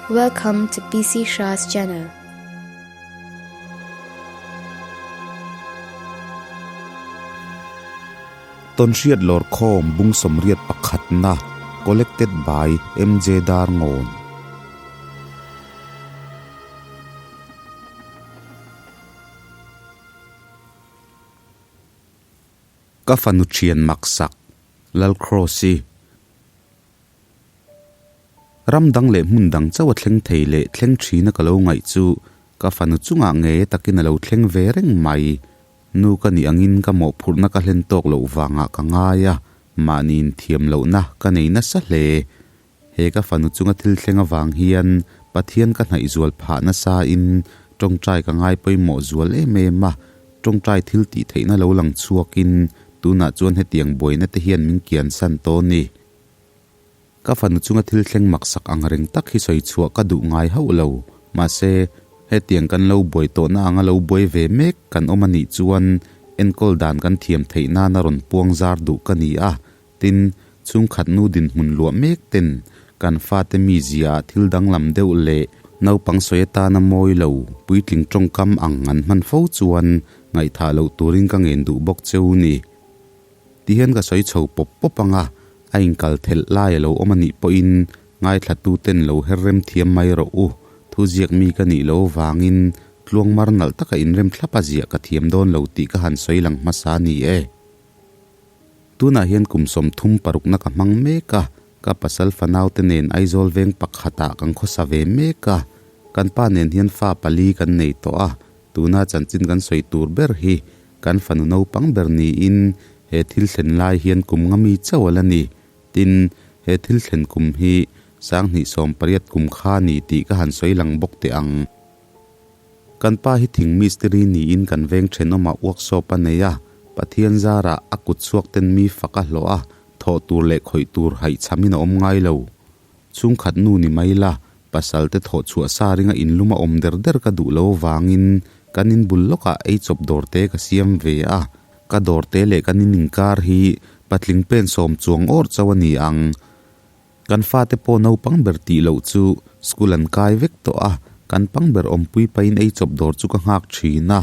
Welcome to PC Shah's channel. Tawnhriat Lawrkhawm Bung sawmriat pakhatna Collected by MJ Darngawn. Ka fanu thian maksak Lalcross-i. Ram dang leh hmun dang chauh a thleng thei leh thleng thina ka lo ngaih chu ka fanu chungah ngei takin a lo thleng ve reng mai. Nu ka nih angin ka mawhphurhna ka hlen tawk loh vangah ka ngai a, mahniin thiam lohna ka nei nasa hle. He ka fanu chunga thil thleng avang hian Pathian ka hnaih zual phah nasa in tawngtai ka ngai pawimawh zual em em a, tawngtai thil tih theihna lo lang chhuakin tunah chuan hetiang buaina te hian min kian san tawh ni. Ka fanu chunga thil thleng maksak ang reng tak hi sawi chhuah ka duh ngai hauh lo. Mahse, hetiang kan lo buai tawhna anga lo buai ve mek kan awm a nih chuan enkawl dan kan thiam theih nana rawn puang zar duh ka ni a. Tin, chhungkhat nu dinhmun luah mek ten kan fate mizia ah thil danglam deuh leh naupang sawi atana mawi lo puitling tawngkam ang an hman fo chuan ngaihthah loh turin ka ngen duh bawk cheu ni. Ti hian ka sawi chho pawp pawp ang a, a inkal thelh lai a lo awm a nih pawhin ngaithlatu ten lo her rem thiam mai rawh u, thu ziak mi ka nih loh vangin tluang mar nalh taka inrem thlap a ziah ka thiam dawn lo tih ka han sawi lang hmasa a ni e. Tunah hian kum 36 na ka hmang mek a, ka pasal fanau te nen Aizawl veng pakhatah kan khawsa ve mek a, kan pa nen hian fa pali kan nei tawh a, tuna chanchin kan sawi tur ber hi Kan fanu naupang ber niin he thil thlen lai hian kum nga mi chauh a la ni. Tin, he thil thlen kum hi 2018 kum kha ni tih ka han sawi lang bawk teh ang. Kan pa hi thing mistiri niin kan veng thenawmah workshop a nei a, Pathian zarah a kut chhuak ten mi fak a hlawh a, thawh tur leh khawih tur haihchhamin a awm ngai lo. Chhungkhat nu ni mai la, pasal te thawh chhuah sa ringa inlum a awm der der ka duh lo vangin kan in bul lawkah ei chawp dawr te ka siam ve a, ka dawr te leh kan in inkar hi patling pen sawm chuang awr chauh a ni ang. Kan fate pawh naupang ber tih loh chu school an kai vek tawh a, kan pang ber awmpui pahin ei chawp dawr chu ka nghak thin a.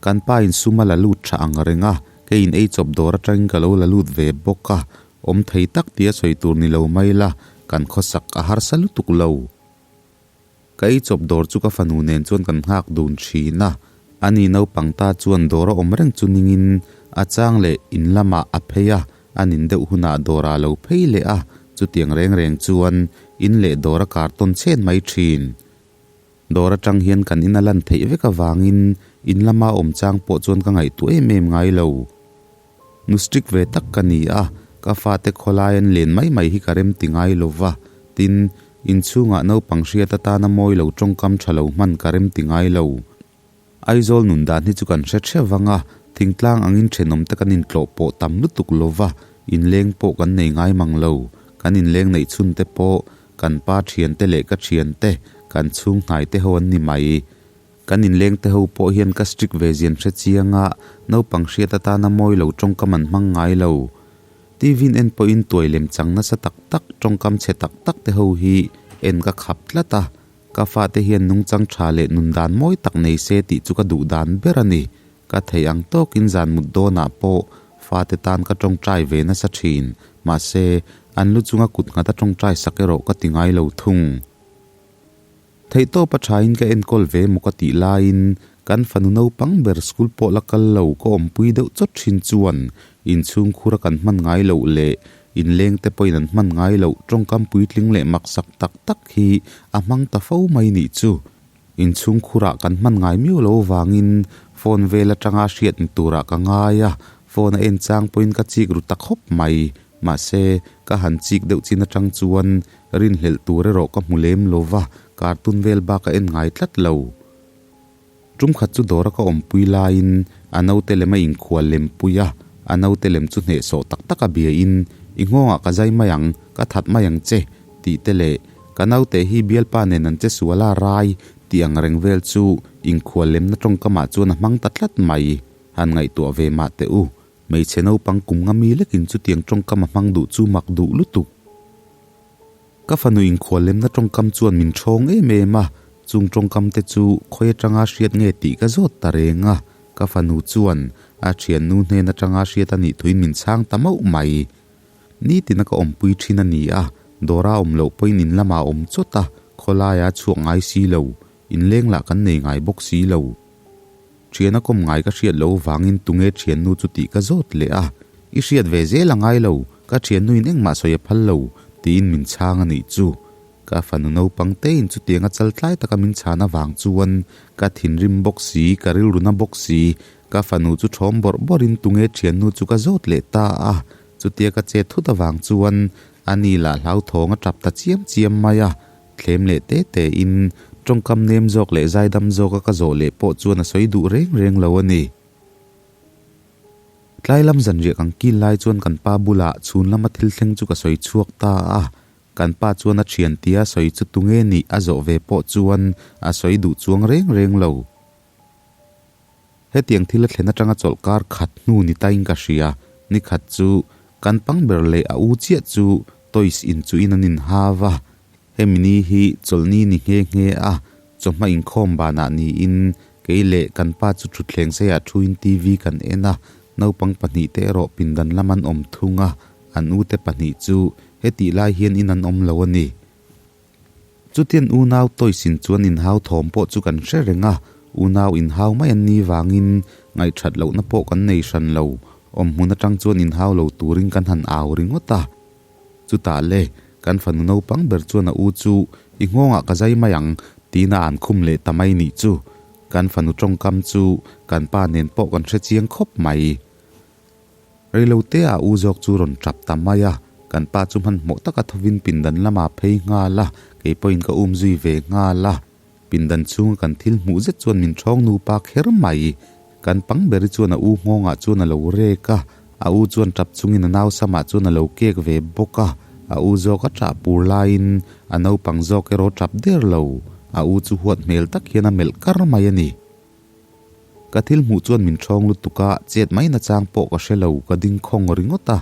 Kan pa in sum a la lut tha ang reng a, keiin ei chawp dawr atangin ka lo la lut ve bawk a, Awm thei tak tia sawi tur ni lo mai la, kan khawsak a harsa lutuk lo. Ka ei chawp dawr chu ka fanu nen chuan kan nghak dun thin a, ani naupang ta chuan dawr a awm reng chu ningin a chang leh in lamah a phei a, a nin deuh hunah dawrah a lo phei leh a, chutiang reng reng chuan in leh dawr a kar tawn chhen mai thin. Dawr atang hian kan in a lan theih vek avangin in lama awm chang pawh chuan ka ngaihtuah em em ngai lo. Nu strict ve tak ka ni a, ka fate khawlai an len mai mai hi ka rem ti ngai lo va, tin, inchhungah naupang hriat atana mawi lo tawngkam tha lo hman ka rem ti ngai lo. Aizawl nun dan hi chu kan hre theuh vang a, thingtlang angin thenawm te kan intlawh pawh tam lutuk lo va, inleng pawh kan nei ngai mang lo. Kan inleng neih chhun te pawh kan pa thian te leh ka thian te, kan chhung hnai te ho an ni mai. Kan inleng te ho pawh hian ka strict ve zian hre chiang a, naupang hriat atana mawi lo tawngkam an hmang ngai lo. TV in en pawhin tuai lem chang nasa tak tak, tawngkam chhe tak tak te ho hi en ka khap tlat a, Ka fate hian nungchang tha leh nun dan mawi tak nei se tih chu ka duh dan ber a ni. Ka theih ang tawkin zan mut dawnah pawh fate tan ka tawngtai ve nasa thin. Mahse, an lu chunga kut nghat a tawngtai sak erawh ka ti ngai lo thung. Theihtawp a thain ka enkawl ve emaw ka tih laiin kan fanu naupang ber school pawh la kal lo ka awmpui deuh chawt thin chuan inchhungkhur a kan hman ngai loh leh Inleng te pawhin an hman ngai loh tawngkam puitling leh maksak tak tak hi a hmang ta fo mai nih chu. Inchhung khurah kan hman ngai miau lo vangin phone vel atanga hriat ni turah ka ngai a, phone a en chang pawhin ka chik ru ta khawp mai. Mahse, ka han chik deuh chin atang chuan rinhlelh tur erawh ka hmu lem lo va, cartoon vel bak a en ngai tlat lo. Tum khat chu dawra ka awmpui laiin a naute lem a inkhual lem pui a, a naute lem chu hnehsawh tak tak a bia in, I nghawngah ka zai mai ang, ka that mai ang che, tih te leh, Ka naute hi bialpa nen an che sual a rai, tih ang reng vel chu inkhual lemna tawngkamah chuan a hmang ta tlat mai. Han ngaihtuah ve mah teh u, hmeichhe naupang kum nga mi lekin chutiang tawngkam a hmang duh chu mak duh lutuk. Ka fanu inkhuallemna tawngkam chuan min ṭhawng em em a, chung tawngkam te chu khawi atanga hriat nge tih ka zawt ta reng a, ka fanu chuan a thiannu hnen atanga hriat a nih thuin min chhang ta mauh mai. Nitina ka awmpui thin a ni a, dawra awm loh pawhin in lamah a awm chawt a, khawlaia chhuak ngai si lo, inleng lah kan nei ngai bawk si lo. Thian a kawm ngai ka hriat loh vangin tunge thiannu chu tih ka zawt leh a, I hriat ve zel a ngai lo, ka thiannuin engmah sawi a phal lo, tiin min chhang a nih chu. Ka fanu naupang tein chutiang a chal tlai taka min chhan avang chuan ka thinrim bawk si, ka rilru na bawk si, ka fanu chu thawm bawrh bawrhin tunge thiannu chu ka zawt leh ta a, chutia ka chet thut avang chuan ani lah hlauthawng a tap ta chiam chiam mai a. Thlem leh te te in tawngkam nem zawk leh zaidam zawka ka zawh leh pawh chuan a sawi duh reng reng lo a ni. Tlai lam zanriah kan kil lai chuan kan pa bulah chhun lama thil thleng chu ka sawi chhuak ta a, kan pa chuan a thian tia sawi chu tunge nih a zawh ve pawh chuan a sawi duh chuang reng reng lo. Hetiang thil a thlen atanga chawlhkar khat hnu ni tain ka hria, ni khat chu kan pang ber leh a u chiah chu toys in chu in an inhau a, hemi ni hi chawlhni ni nghe nghe a, chawhma inkhawm banah niin kei leh kan pa chu thutthleng seiah thuin TV kan en a, naupang pahnihte erawh pindan lam an awm thung a, an ute pahnih chu hetih lai hian in an awm lo a ni. Chutian unau Toysin chuan inhau thawm pawh chu kan hre reng a, unau inhau mai an nih vangin ngaihthat lohna pawh kan nei hran lo, awmhmun atang chuan inhau lo turin kan han au ringawt a. Chutah le, kan fanu naupang ber chuan a u chu i nghawngah ka zai mai ang tiin a an khum leh ta mai nih chu. Kan fanu tawngkam chu kan pa nen pawh kan hre chiang khawp mai. Reilote a u zawk chu rawn tap ta mai a, kan pa chu hmanhmawh taka thovin pindan lamah phei nghal a, kei pawhin ka um zui ve nghal a. Pindan chhunga kan thil hmuh zet chuan min ṭhawng nupa kher mai. Kan pang beri chuan a u nghawngah chuan a lo rek a, a u chuan tap chungin a nau samah chuan a lo kek ve bawk a, a u zawk a ṭah pur laiin a naupang zawk erawh tap der lo, a u chu huat hmel tak hian a melh kar mai a ni. Ka thil hmuh chuan min ṭhawng lutuk a, chet mai nachang pawh ka hre lo, ka ding khawng ringawt a.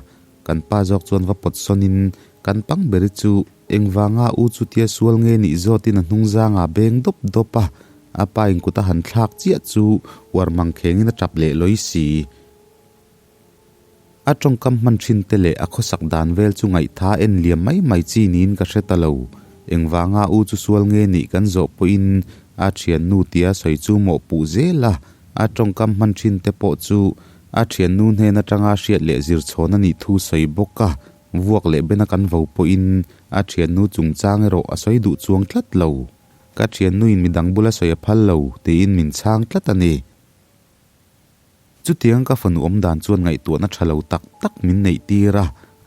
Kan pa zawk chuan va pawt sawnin kan pang beri chu engvanga u chutia sual nge nih zawtin a hnung zangah beng dawp dawp a, a pa in kut a han thlak chiah chu uar mang khengin a tap leh lawi si. A tawngkam hman thin te leh a khawsak dan vel chu ngaihtha en liam mai mai chi niin ka hre ta lo. Engvanga u chu sual nge nih kan zawh pawhin a thiannu tia sawi chu mawhpuh zel a, a tawngkam hman thin te pawh chu a thiannu hnen atanga hriat leh zir chhawn a nih thu sawi bawk a, vuak leh bena kan vo pawhin a thiannu chungchang erawh a sawi duh chuang tlat lo. Ka thiannuin midang bula sawi a phal lo tiin min chhang tlat a ni. Chutiang ka fanu awm dan chuan ngaihtuahna tha lo tak tak min neih tir a,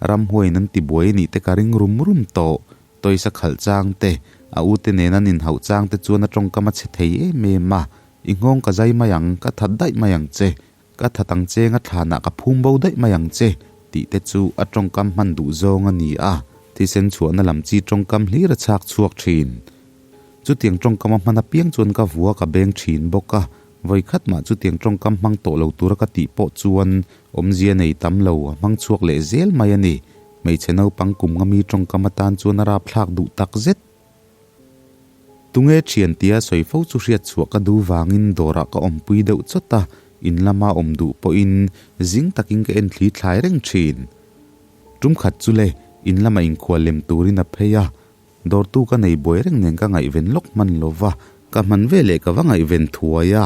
ramhuaiin an tibuai a nih te ka ring rum rum tawh. Tawisa khalh chang te, a u te nen an inhauh chang te chuan a tawngkam a chhe thei em em a, I nghawng ka zai mai ang, ka that daih mai ang che, ka that ang che nga thlanah ka phum bo daih mai ang che, tih te chu a tawngkam hman duh zawng a ni a, thisen chhuahna lam chi tawngkam hlir a chhak chhuak thin. Chutiang tawngkam a hman apiang chuan ka vua ka beng thin bawk a, Vawi khat mah chutiang tawngkam hmang tawh lo tura ka tih pawh chuan awmzia nei tam lo a hmang chhuak leh zel mai a ni. Hmeichhe naupang kum nga mi tawngkam atan chuan a rapthlak duh tak zet. Tunge thian tia sawi fo chu hriat chhuah ka duh vangin dawrah ka awmpui deuh chawt a, in lama awm duh pawhin zing takin ka en thli thlai reng thin. Tum khat chu le, in lama inkhual lem turin a phei a, Dawrtu ka nei buai reng nen ka ngaihven lawk hman lo va, ka hman ve leh ka va ngaihven thuai a.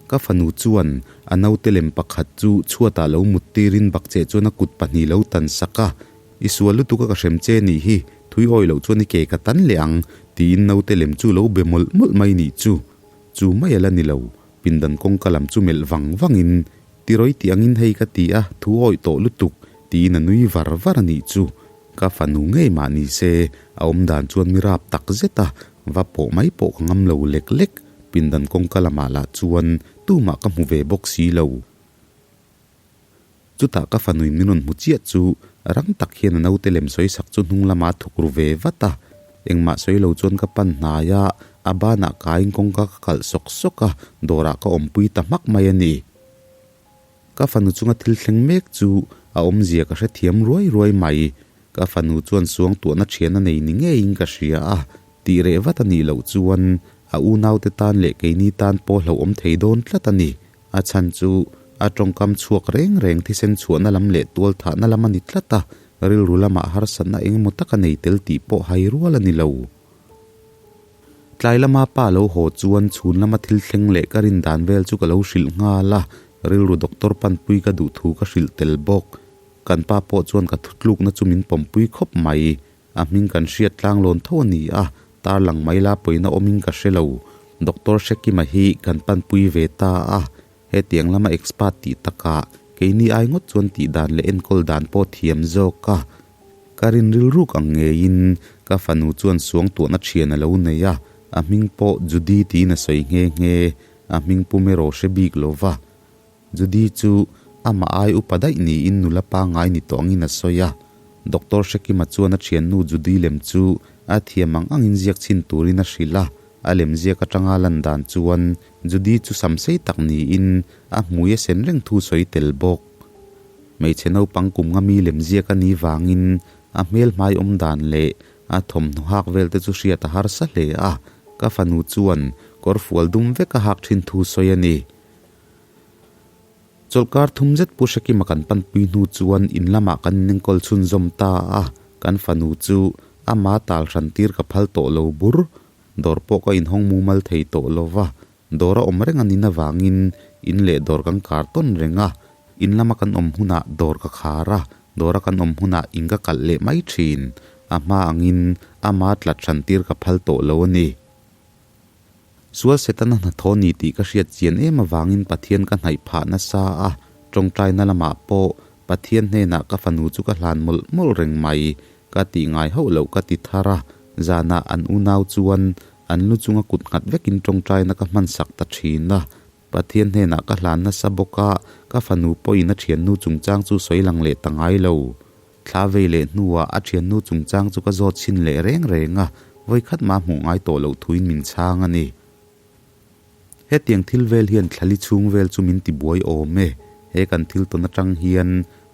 Ka fanu chuan a naute lem pakhat chu chhuatah lo mut tirin bakcheh chuan a kut pahnih lo tan sak a, I sual lutuk a ka hrem che nih hi, thui awi loh chuan i ke ka tan leh ang, tiin naute lem chu lo be mawlh mawlh mai nih chu. Chu mai a la ni lo, pindan kawngka lam chu melh vang vangin, Tirawi tih angin hei ka ti a, thu awi tawh lutuk, tiin a nui var var a nih chu. Ka fanu ngei mah ni se, a awm dan chuan mi rap tak zet a, va pawh mai pawh ka ngam lo lek lek, pindan kawngka lamah lah chuan tumah ka hmu ve bawk si lo. Chutah ka fanuin min rawn hmu chiah chu rang tak hian a naute lem sawi sak chu hnung lamah a thuk ru ve vat a, engmah sawi lo chuan ka pan hnai a, a banah kaiin kawngka ka kalh sawk sawk a, dawrah ka awmpui ta hmak mai a ni. Ka fanu chunga thil thleng mek chu a awmzia ka hrethiam ruai ruai mai. Ka fanu chuan suangtuahna thian a nei ni ngeiin ka hria a, tih reh vat a nih loh chuan a unaute tan leh keini tan pawh hlauhawm thei dawn tlat a ni. A chhan chu a tawngkam chhuak reng reng thisen chhuahna lam leh tualthahna lam a ni tlat a, rilru lamah harsatna eng emaw tak a nei tel tih pawh hai rual a ni lo. Tlai lama pa lo haw chuan chhun lama thil thleng leh ka rin dan vel chu ka lo hrilh nghal a, rilru doctor panpui ka duh thu ka hrilh tel bawk. Kan pa pawh chuan ka thutlukna chu min pawmpui khawp mai. A hming kan hriat tlanglawn tho a ni a, tarlang mai la pawina awmin ka hre lo. Doctor Hrekima hi kan panpui ve ta a, hetiang lama expert tih takah keini ai ngawt chuan tih dan leh enkawl dan pawh thiam zawk a. Ka rin rilruk ang ngeiin ka fanu chuan suangtuahna thian a lo nei a, a hming pawh Judy tiin a sawi nghe nghe, a hming pum erawh hre bik lo va. Judy chu amah ai upa daih niin nula pangngai ni tawh angin a sawi a. Doctor Hrekima chuan a thiannu Judy lem chu a thiam ang angin ziak chhin turin a hrilh a, a lem ziak atanga lan dan chuan Judy chu samsei tak niin a hmui a sen reng thu sawi tel bawk. Hmeichhe naupang kum nga mi lem ziak a nih vangin a hmel hmai awm dan leh a thawmhnaw hak vel te chu hriat a harsa hle a, ka fanu chuan kawrfual dum vek a hak thin thu sawi a ni. Chawlhkar thum zet Pu Hrekima kan panpui hnu chuan in lamah kan inenkawl chhunzawm ta a, kan fanu chu ama tal hran tir ka phal tawh lo bur. Dawr pawh ka inhawng mumal thei tawh lo va, dawr a awm reng a nin avangin in leh dawr kan kar tawn reng a, in lama kan awm hunah dawr ka khar a, dawra kan awm hunah in ka kalh leh mai thin. A hma angin ama tlat hran tir ka phal tawh lo a ni. Sual Setana hnathawh ni tih ka hriat chian em avangin Pathian ka hnaih phah nasa a, tawngtaina lamah pawh Pathian hnenah ka fanu chu ka hlan mawlh mawlh reng mai. Ka tih ngai hauh loh ka ti thar a, zanah an unau chuan an lu chunga kut nghat vekin tawngtaina ka hmansak ta thin a. Pathian hnenah ka hlan nasa bawk a, ka fanu pawhin a thiannu chungchang chu sawi lang leh ta ngai lo. Thla vei leh hnuah a thiannu chungchang chu ka zawt chhin leh reng reng a, vawikhat mah hmuh ngai tawh loh thuin min chhang a ni. Hetiang thil vel hian thlali chhung vel chu min tibuai awm e. He kan thil tawn atang hian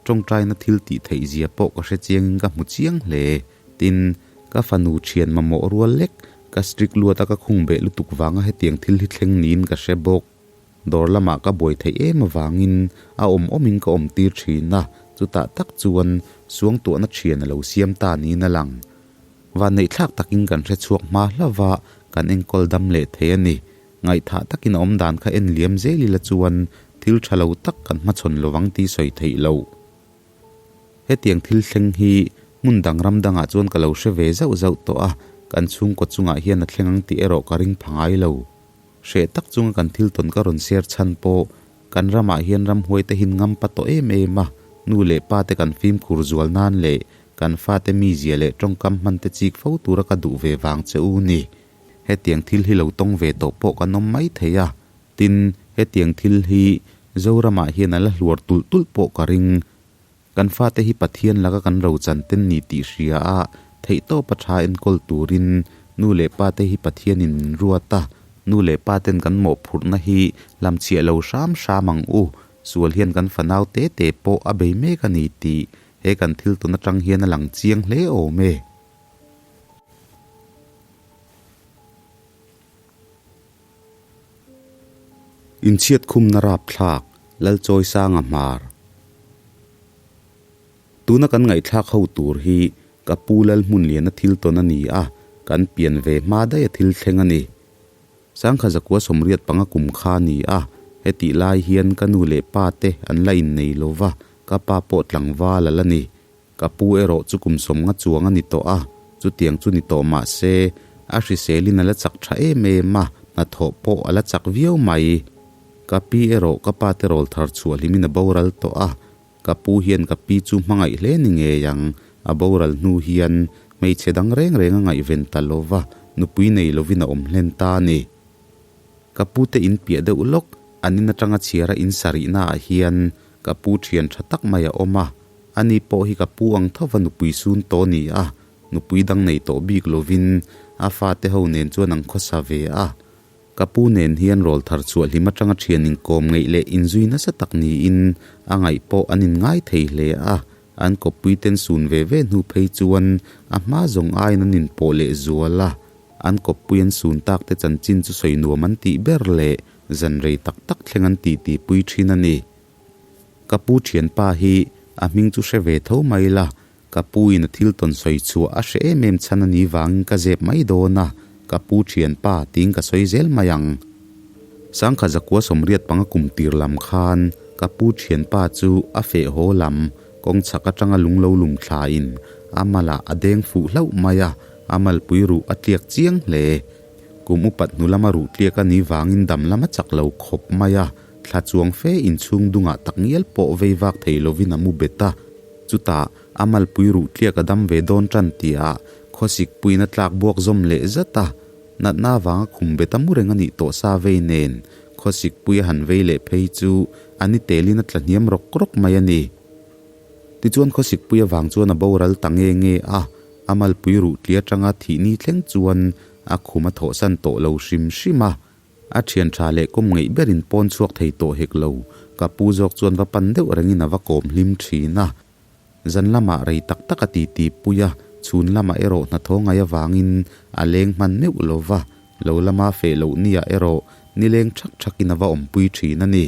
tawngtaina thil tih theih zia pawh ka hre chiangin ka hmu chiang hle. Tin, ka fanu thian mamawh rual lek, ka strict luat a ka khung beh lutuk vanga hetiang thil hi thleng niin ka hre bawk. Dawr lamah ka buai theih em avangin a awm awmin ka awm tir thin a, chutah tak chuan suangtuahna thian a lo siam ta niin a lang. Vanneihthlak takin kan hre chhuak hma hlauh a, kan enkawl dam leh thei a ni. Ngaihthah takin a awm dan kha en liam zel ila chuan thil tha lo tak kan hmachhawn lovang tih sawi theih loh. Hetiang thil thleng hi hmun dang ram dangah chuan ka lo hre ve zauh zauh tawh a, kan chhungkaw chungah hian a thleng ang tih erawh ka ring pha ngai lo. Hreh tak chunga kan thil tawn ka rawn share chhan pawh kan ramah hian ramhuai te hin ngam pa tawh em em a, nu leh pa te kan fimkhur zual nan leh kan fate mizia leh tawngkam hman te chik fo tura ka duh ve vang che u ni. Hetiang thil hi lo tawng ve tawh pawh kan awm mai thei a, tin hetiang thil hi Zoramah hian a la hluar tulh tulh pawh ka ring. Kan fate hi Pathian laka kan rochan ten ni tih hria a, theihtawpa tha enkawl turin nu leh pa te hi Pathianin min ruat a, nu leh pa ten kan mawhphurhna hi hlamchhiah lo hram hram ang u, sual hian kan fanau te te pawh a bei mek a ni tih he kan thil tawn atang hian a lang chiang hle awm e. Inchhiat khumna rapthlak, Lalchawisanga hmar. Tuna kan ngaihthlak ho tur hi ka pu Lalhmunliana thil tawn a ni a, kan pian ve hma daih a thil thleng a ni. Sangkha zakua sawmriat panga kum kha a ni a, hetih lai hian ka nu leh pa te an la innei lo va, ka pa pawh tlangval a la ni. Ka pu erawh chu kum sawmnga chuang a ni tawh a, chutiang chu ni tawh mah se, a hriselin a la chak tha em em a, hnathawh pawh a la chak viau mai. Ka pi erawh ka pa te rawl thar chhuah hlimin a boral tawh a, ka pu hian ka pi chu hmangaih hle ni ngei ang, a boral hnu hian hmeichhe dang reng reng a ngaihven ta lo va, nupui nei lovin a awm hlen ta a ni. Ka pu te in piah deuh lawk, an in atanga chhiara in sarihnaah hian ka pu thian tha tak mai a awm a, Ani pawh hi ka pu ang tho va nupui sun tawh a ni a, nupui dang nei tawh bik lovin a fate ho nen chuan an khawsa ve a. Ka pu nen hian rawl thar chhuah hlim atanga thian inkawm ngeih leh inzui nasa tak niin a ngaih pawh an inngai thei hle a. An kawppui ten sun ve ve hnu phei chuan a hma zawng aiin an inpawh leh zual a. An kawppui an sun tak te chanchin chu sawi nuam an tih ber leh zan rei tak tak thleng an titi pui thin a ni. Ka pu thianpa hi a hming chu hre ve tho mai la, ka pu in a thil tawn sawi chhuah a hre em em chhan a nih vangin ka zep mai dawn a, ka pu thianpa tiin ka sawi zel mai ang. Sangkha zakua sawmriat panga kum tir lam khan ka pu thianpa chu a feh haw lam kawng chhak atanga lung lo lum thlain a malah a deng fuh hlauh mai a, a malpui ruh a tliak chiang hle. Kum upat hnu lama ruh tliak a nih vangin dam lam a chak lo khawp mai a, thla chuang fe inchhung dungah tak ngial pawh vei vak thei lovin a mu bet a. Chutah a malpui ruh tliak a dam ve dawn tan tihah khawsik puiin a tlak buak zawm leh zat a, natna avanga khum bet a mu reng a nih tawh sa vei nen khawsik pui a han vei leh phei chu a ni telin a tla hniam rawk rawk mai a ni. Tichuan khawsik pui avang chuan a boral ta nge nge a, a malpui ruh tli atanga thih ni thleng chuan a khum a thawhsan tawh lo hrim hrim a, a thian tha leh kawm ngeih berin pawn chhuak thei tawh hek lo, ka pu zawk chuan va pan deuh rengin a va kawm hlim thin a. Zan lamah rei tak tak a titi pui a, chhun lamah erawh hnathawh ngai avangin a leng hman meuh lo va, lo lama feh loh niah erawh nileng thak thakin a va awmpui thin a ni.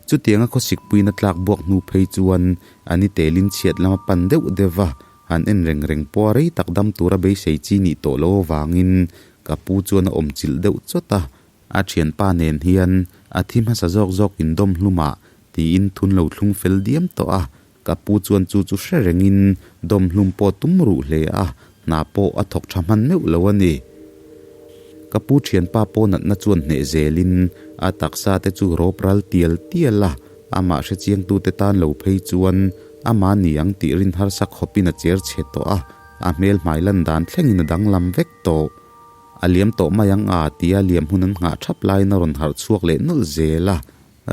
Chutianga khawsikpuiin a tlak buak hnu phei chuan a ni telin chhiat lama pan deuh deuh va, han en reng reng pawh a rei tak dam tura beisei chi nih tawh lo avangin ka pu chuan a awm chilh deuh chawt a, a thianpa nen hian a thi hmasa zawk zawk indawm hlumah tiin thun lo thlung fel diam tawh a, ka pu chuan chu chu hre rengin dawm hlum pawh tum ruh hle a, hna pawh a thawk tha hman meuh lo a ni. Ka pu thianpa pawh natna chuan hneh zelin a taksa te chu rawp ral tial tial a, amah hre chiangtute tan lo phei chuan amah ni ang tih rin harsa khawpin a cher chhe tawh a, a hmel hmai lan dan thlengin a danglam vek tawh. A liam tawh mai ang a tia liam hun an nghah thap laiin a rawn harh chhuak leh nawlh zel a,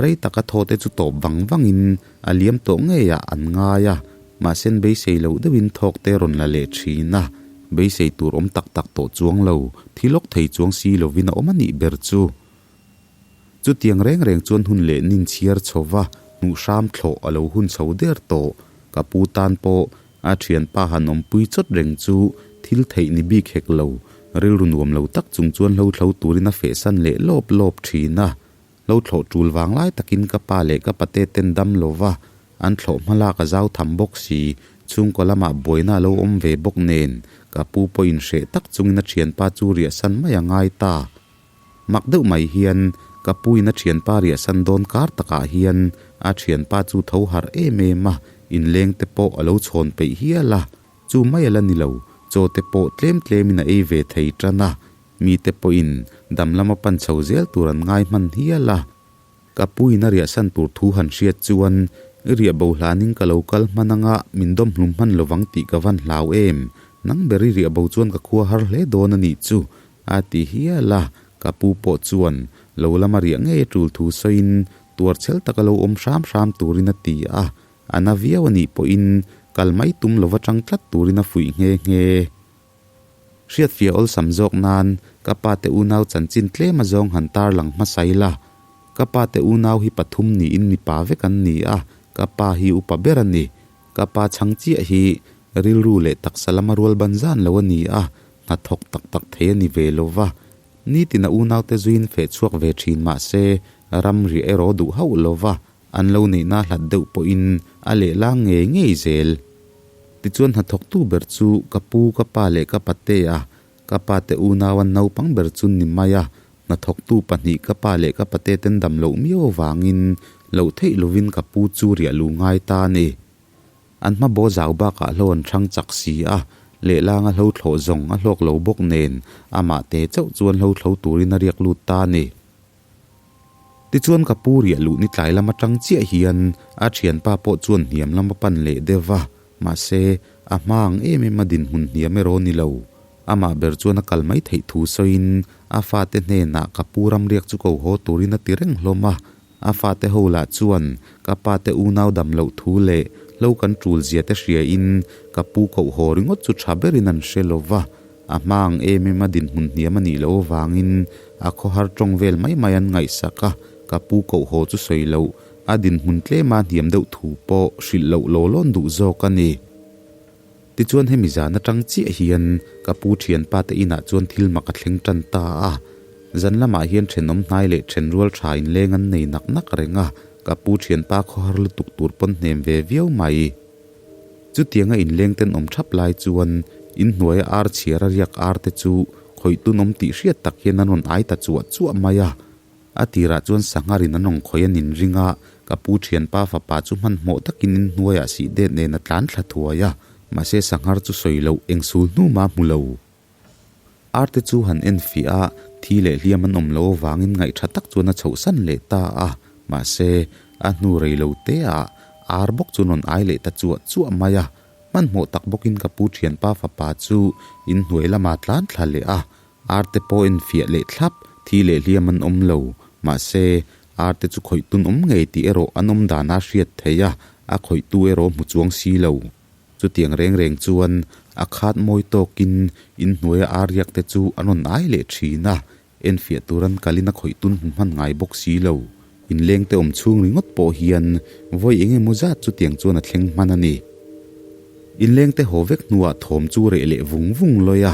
Rei taka thaw te chu tawp vang vangin a liam tawh ngeiah an ngai a, mahse beisei loh deuhin thawk te rawn la leh thin a, beisei tur awm tak tak tawh chuang lo, thi lawk thei chuang si lovin a awm a nih ber chu. Chutiang reng reng chuan hun leh nin chhiar chho va, hnuh hram thlawh a lo hun chho der tawh. Ka pu tan pawh a thianpa han awmpui chawt reng chu thil theih ni bik hek lo, rilru nuam lo tak chung chuan hlo thlo turin a fehsan leh lawp lawp thin a. Lo thlawh tul vang lai takin ka pa leh ka pate ten dam lo va, an thlawh hma lak a zau tham bawk si, chhungkaw lamah buaina a lo awm ve bawk nen, ka pu pawh inhreh tak chungin a thianpa chu riahsan mai a ngai ta. Mak deuh mai hian ka pu in a thianpa riahsan dawn kar takah hian a thianpa chu tho harh em em a, inleng te pawh a lo chhawn peih hial a, chu mai a la ni lo, chaw te pawh tlem tlemin a ei ve thei tan a, Mite pawhin dam lama pan chho zel tur an ngai hman hial a. Ka puin a riahsan tur thu han hriat chuan, I riah bo hlanin ka lo kal hman anga min dawm hlum hman lovang tih ka van hlau em? Nang ber i riah bo chuan ka khua har hle dawn a nih chu, a ti hial a. Ka pu pawh chuan lo lama riah ngei a tul thu sawiin tuarchhel taka lo awm hram hram turin a ti a. A na viau a nih pawhin kal mai tum lova tang tlat turin a fuih nghe nghe. Hriatfiah awlsam zawk nan ka pa te unau chanchin tlem a zawng han tar lang hmasa ila. Ka pa te unau hi pathum niin mipa vek an ni a, ka pa hi upa ber a ni. Ka pa chhang chiah hi rilru leh taksa lama rual ban zan lo a ni a, hna thawk tak tak thei a ni ve lo va. Nitin a unaute zuiin feh chhuak ve thin mah se ram riah erawh duh hauh lo va, An lo neihna hlat deuh pawhin a lehlang ngei ngei zel. Tichuan hnathawktu ber chu ka pu, ka pa leh ka pate a, ka pate unau an naupang ber chu ni mai a, hnathawktu pahnih ka pa leh ka pate ten dam loh miau avangin loh theih lovin ka pu chu riah lu ngai ta a ni. An hma baw zau bakah hlo an hrang chak si a, lehlanga hlo thlawh zawng a hlawk lo bawk nen amah te chauh chuan hlo thlo turin a riak lut ta a ni. Tichuan ka pu riah luh ni tlai lam atang chiah hian a thianpa pawh chuan hniam lam a pan leh deuh va, mahse a hma ang em em a dinhmun hniam erawh ni lo. Amah ber chuan a kal mai theih thu sawiin a fate hnenah ka pu ramriak chu ko haw turin a ti reng hlawm a. A fate ho lah chuan ka pate unau dam loh thu leh hlo kan tul zia te hriain ka pu koh haw ringawt chu tha berin an hre lo va. A hma ang em em a dinhmun hniam a nih loh avangin a khawhar tawng vel mai mai an ngaihsak a, ka pu koh haw chu sawi loh. A dinhmun tlema hniam deuh thu pawh hrilh loh law lawn duh zawk a ni. Tichuan hemi zan atang chiah hian ka pu thianpa te inah chuan thil mak a thleng tan ta a. Zan lamah hian thenawm hnai leh thenrual tha inleng an nei nak nak reng a, ka pu thianpa khawhar lutuk tur pawn hnem ve viau mai. Chutianga inleng tenawm thap lai chuan inhnuaia ar chhiar a riak ar te chu khawih tunawm tih hriat tak hian an rawn ai ta chuah chuah mai a. A tirah chuan sangharin an rawn khawih a nin ring a, ka pu thianpa fapa chu hmanhmawh takin inhnuaiah sih det nen a tlan thla thuai a, mahse sanghar chu sawi loh eng sul hnu mah hmu lo. Ar te chu han en fiah a, thi leh hliam an awm lo avangin ngaih tha tak chuan a chhohsan leh ta a, mahse a hnu rei lo te ah ar bawk chu rawn ai leh ta chuah chuah mai a, hmanhmawh tak bawkin ka pu thianpa fapa chu inhnuai lamah tlan thla leh a, Ar te pawh en fiah leh thlap, thi leh hliam an awm lo. Mahse, ar te chu khawih tun awm ngei tih erawh an awm dan a hriat theih a, a khawihtu erawh hmu chuang si lo. Chutiang reng reng chuan a khat mawi tawkin inhnuaia ar riak te chu an rawn ai leh thin a, en fiah tur an kalin a khawih tun hmu hman ngai bawk si lo. Inleng te awm chhung ringawt pawh hian vawi eng emaw zat chutiang chuan a thleng hman a ni. Inleng te haw vek hnuah thawm chu reh leh vung vung lawi a,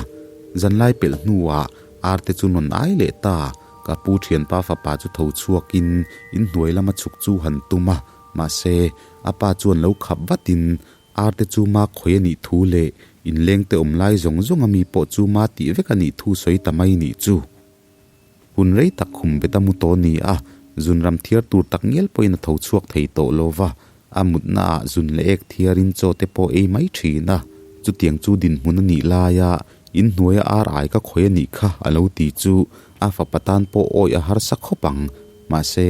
zanlai pelh hnuah ar te chu nawn ai leh ta, ka pu thianpa fapa chu tho chhuakin inhnuai lama chhuk chu han tum a, mahse a pa chuan lo khap vatin ar te chu ma khawi a nih thu leh inleng te awm lai zawng zawng a mi pawh chu ma tih vek a nih thu sawi ta mai nih chu. Hun rei tak khum bet a mu tawh ni a, zun ram thiar tur tak ngial pawhin a tho chhuak thei tawh lo va, a mutna ah zun leh ek thiarin chaw te pawh ei mai thin a, chutiang chu dinhmun a nih laia inhnuaia ar ai ka khawi a nih kha a lo ti chu a fapa tan pawh awih a harsa khawp ang. Mahse,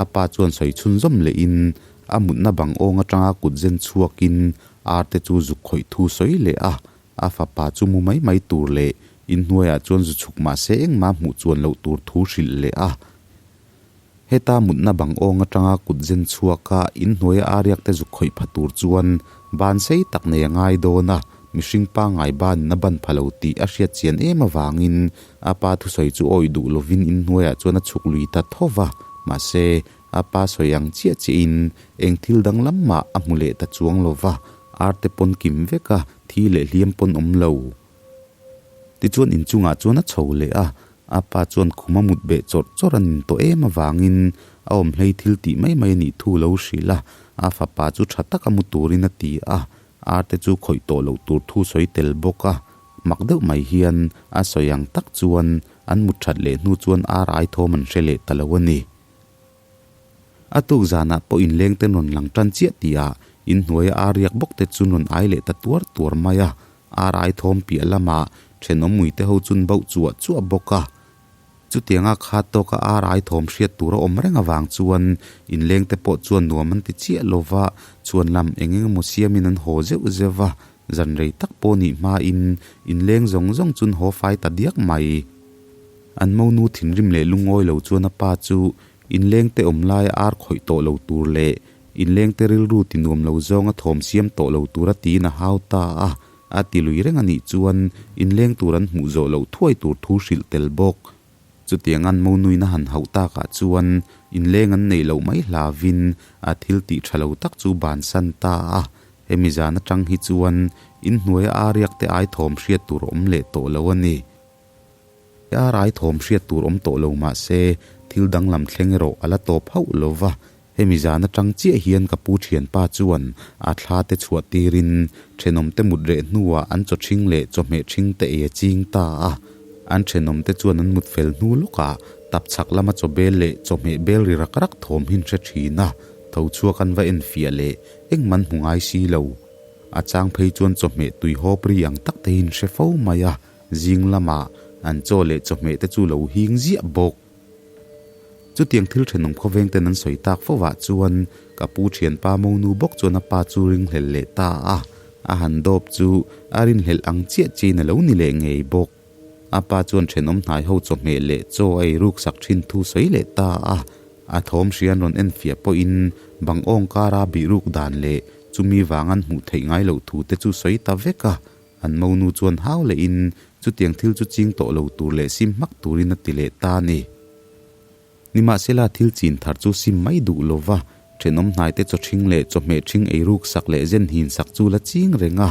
a pa chuan sawi chhunzawm lehin a mutna bang awng atanga kut zen chhuakin ar te chu zuk khawih thu sawi leh a, A fapa chu mu mai mai tur leh inhnuaiah chuan zu chhuk mah se engmah hmuh chuan loh tur thu hrilh leh a. Heta mutna bang awng atanga kut zen chhuaka inhnuaia a riakte zuk khawih pha tur chuan ban sei tak nei a ngai dawn a, mihring pangngai banin a ban pha lo tih a hriat chian em avangin a pa thusawi chu awih duh lovin inhnuaiah chuan a chhuk lui ta tho va, mahse a pa sawi ang chiah chiahin eng thil danglam mah a hmu leh ta chuang lo va, ar te pawn kim vek a, thi leh hliam pawn awm lo. Tichuan inchungah chuan a chho leh a, a pa chuan khum a mut beh chawrh chawrh a nin tawh em avangin a awm hlei thil tih mai mai a nih thu lo hrilh a, a fapa chu tha taka mu turin a ti a, ar te chu khawih tawh loh tur thu sawi tel bawk a, mak deuh mai hian a sawi ang tak chuan an mut that leh hnu chuan ar ai thawm an hre leh ta lo a ni. A tuk zanah pawh inleng te rawn lang tan chiah tihah inhnuaia ar riak bawk te chu rawn ai leh ta tuar tuar mai a, ar ai thawm piah lamah thenawm mui te ho chun bauh chuah chuah bawk a. Chutianga khat tawka ar ai thawm hriat tur a awm reng avang chuan inleng te pawh chuan nuam an ti chiah lo va, chhuan lam eng eng emaw siamin an haw zeuh zeuh va, zan rei tak pawh nih hmain inleng zawng zawng chun haw fai ta diak mai. An monu thinrim leh lungawi lo chuan a pa chu inlengte awm laia ar khawih tawh lo tur leh inlengte rilru ti nuam lo zawnga thawm siam tawh lo tura tiin a hau ta a, a ti lui reng a nih chuan inleng tur an hmuh zawh loh thuai tur thu hrilh tel bawk. Chutiang an monuin a han hauh takah chuan inleng an neih loh mai hlavin a thil tih tha lo tak chu bansan ta a, hemi zan atang hi chuan inhnuaia ar riakte ai thawm hriat tur a awm leh tawh lo a ni. A rai thawm hriat tur awm tawh lo mah se, thil danglam thleng erawh a la tawp hauh lo va. Hemi zan atang chiah hian ka pu thianpa chuan a thla te chhuah tirin thenawmte mut reh hnuah an chaw ṭhing leh chawhmeh ṭhing te ei a ching ta a. An thenawmte chuan an mut fel hnu lawkah tap chhak lama chaw bel leh chawhmeh bel ri rak rak thawm hin hre ṭhin a, tho chhuak an va en fiah leh engmah an hmu ngai si lo. A chang phei chuan chawhmeh tui hawp ri ang tak te hin hre fo mai a. Zing lamah an chaw leh chawhmeh te chu lo hing ziah bawk. Chutiang thil thenawm khawveng ten an sawi tak fo ah chuan ka pu thianpa monu bawk chuan a pa chu ringhlel leh ta a, a han dawp chu a rinhlelh ang chiah chiahin a lo ni leh ngei bawk. A pa chuan thenawm hnai ho chawhmeh leh chaw a ei ruk sak thin thu sawi leh ta a, a thawm hria an rawn enfiah pawhin bang awng kara bih ruk dan leh chumi vang an hmuh theih ngai loh thu te chu sawi ta vek a. An monu chuan hau lehin chutiang thil chu ching tawh lo tur leh sim hmak turin a ti leh ta a ni. Nimahsela thil chin thar chu sim mai duh lo va, Thenawm hnaite chaw ṭhing leh chawhmeh ṭhing ei ruk sak leh zen hin sak chu la ching reng a.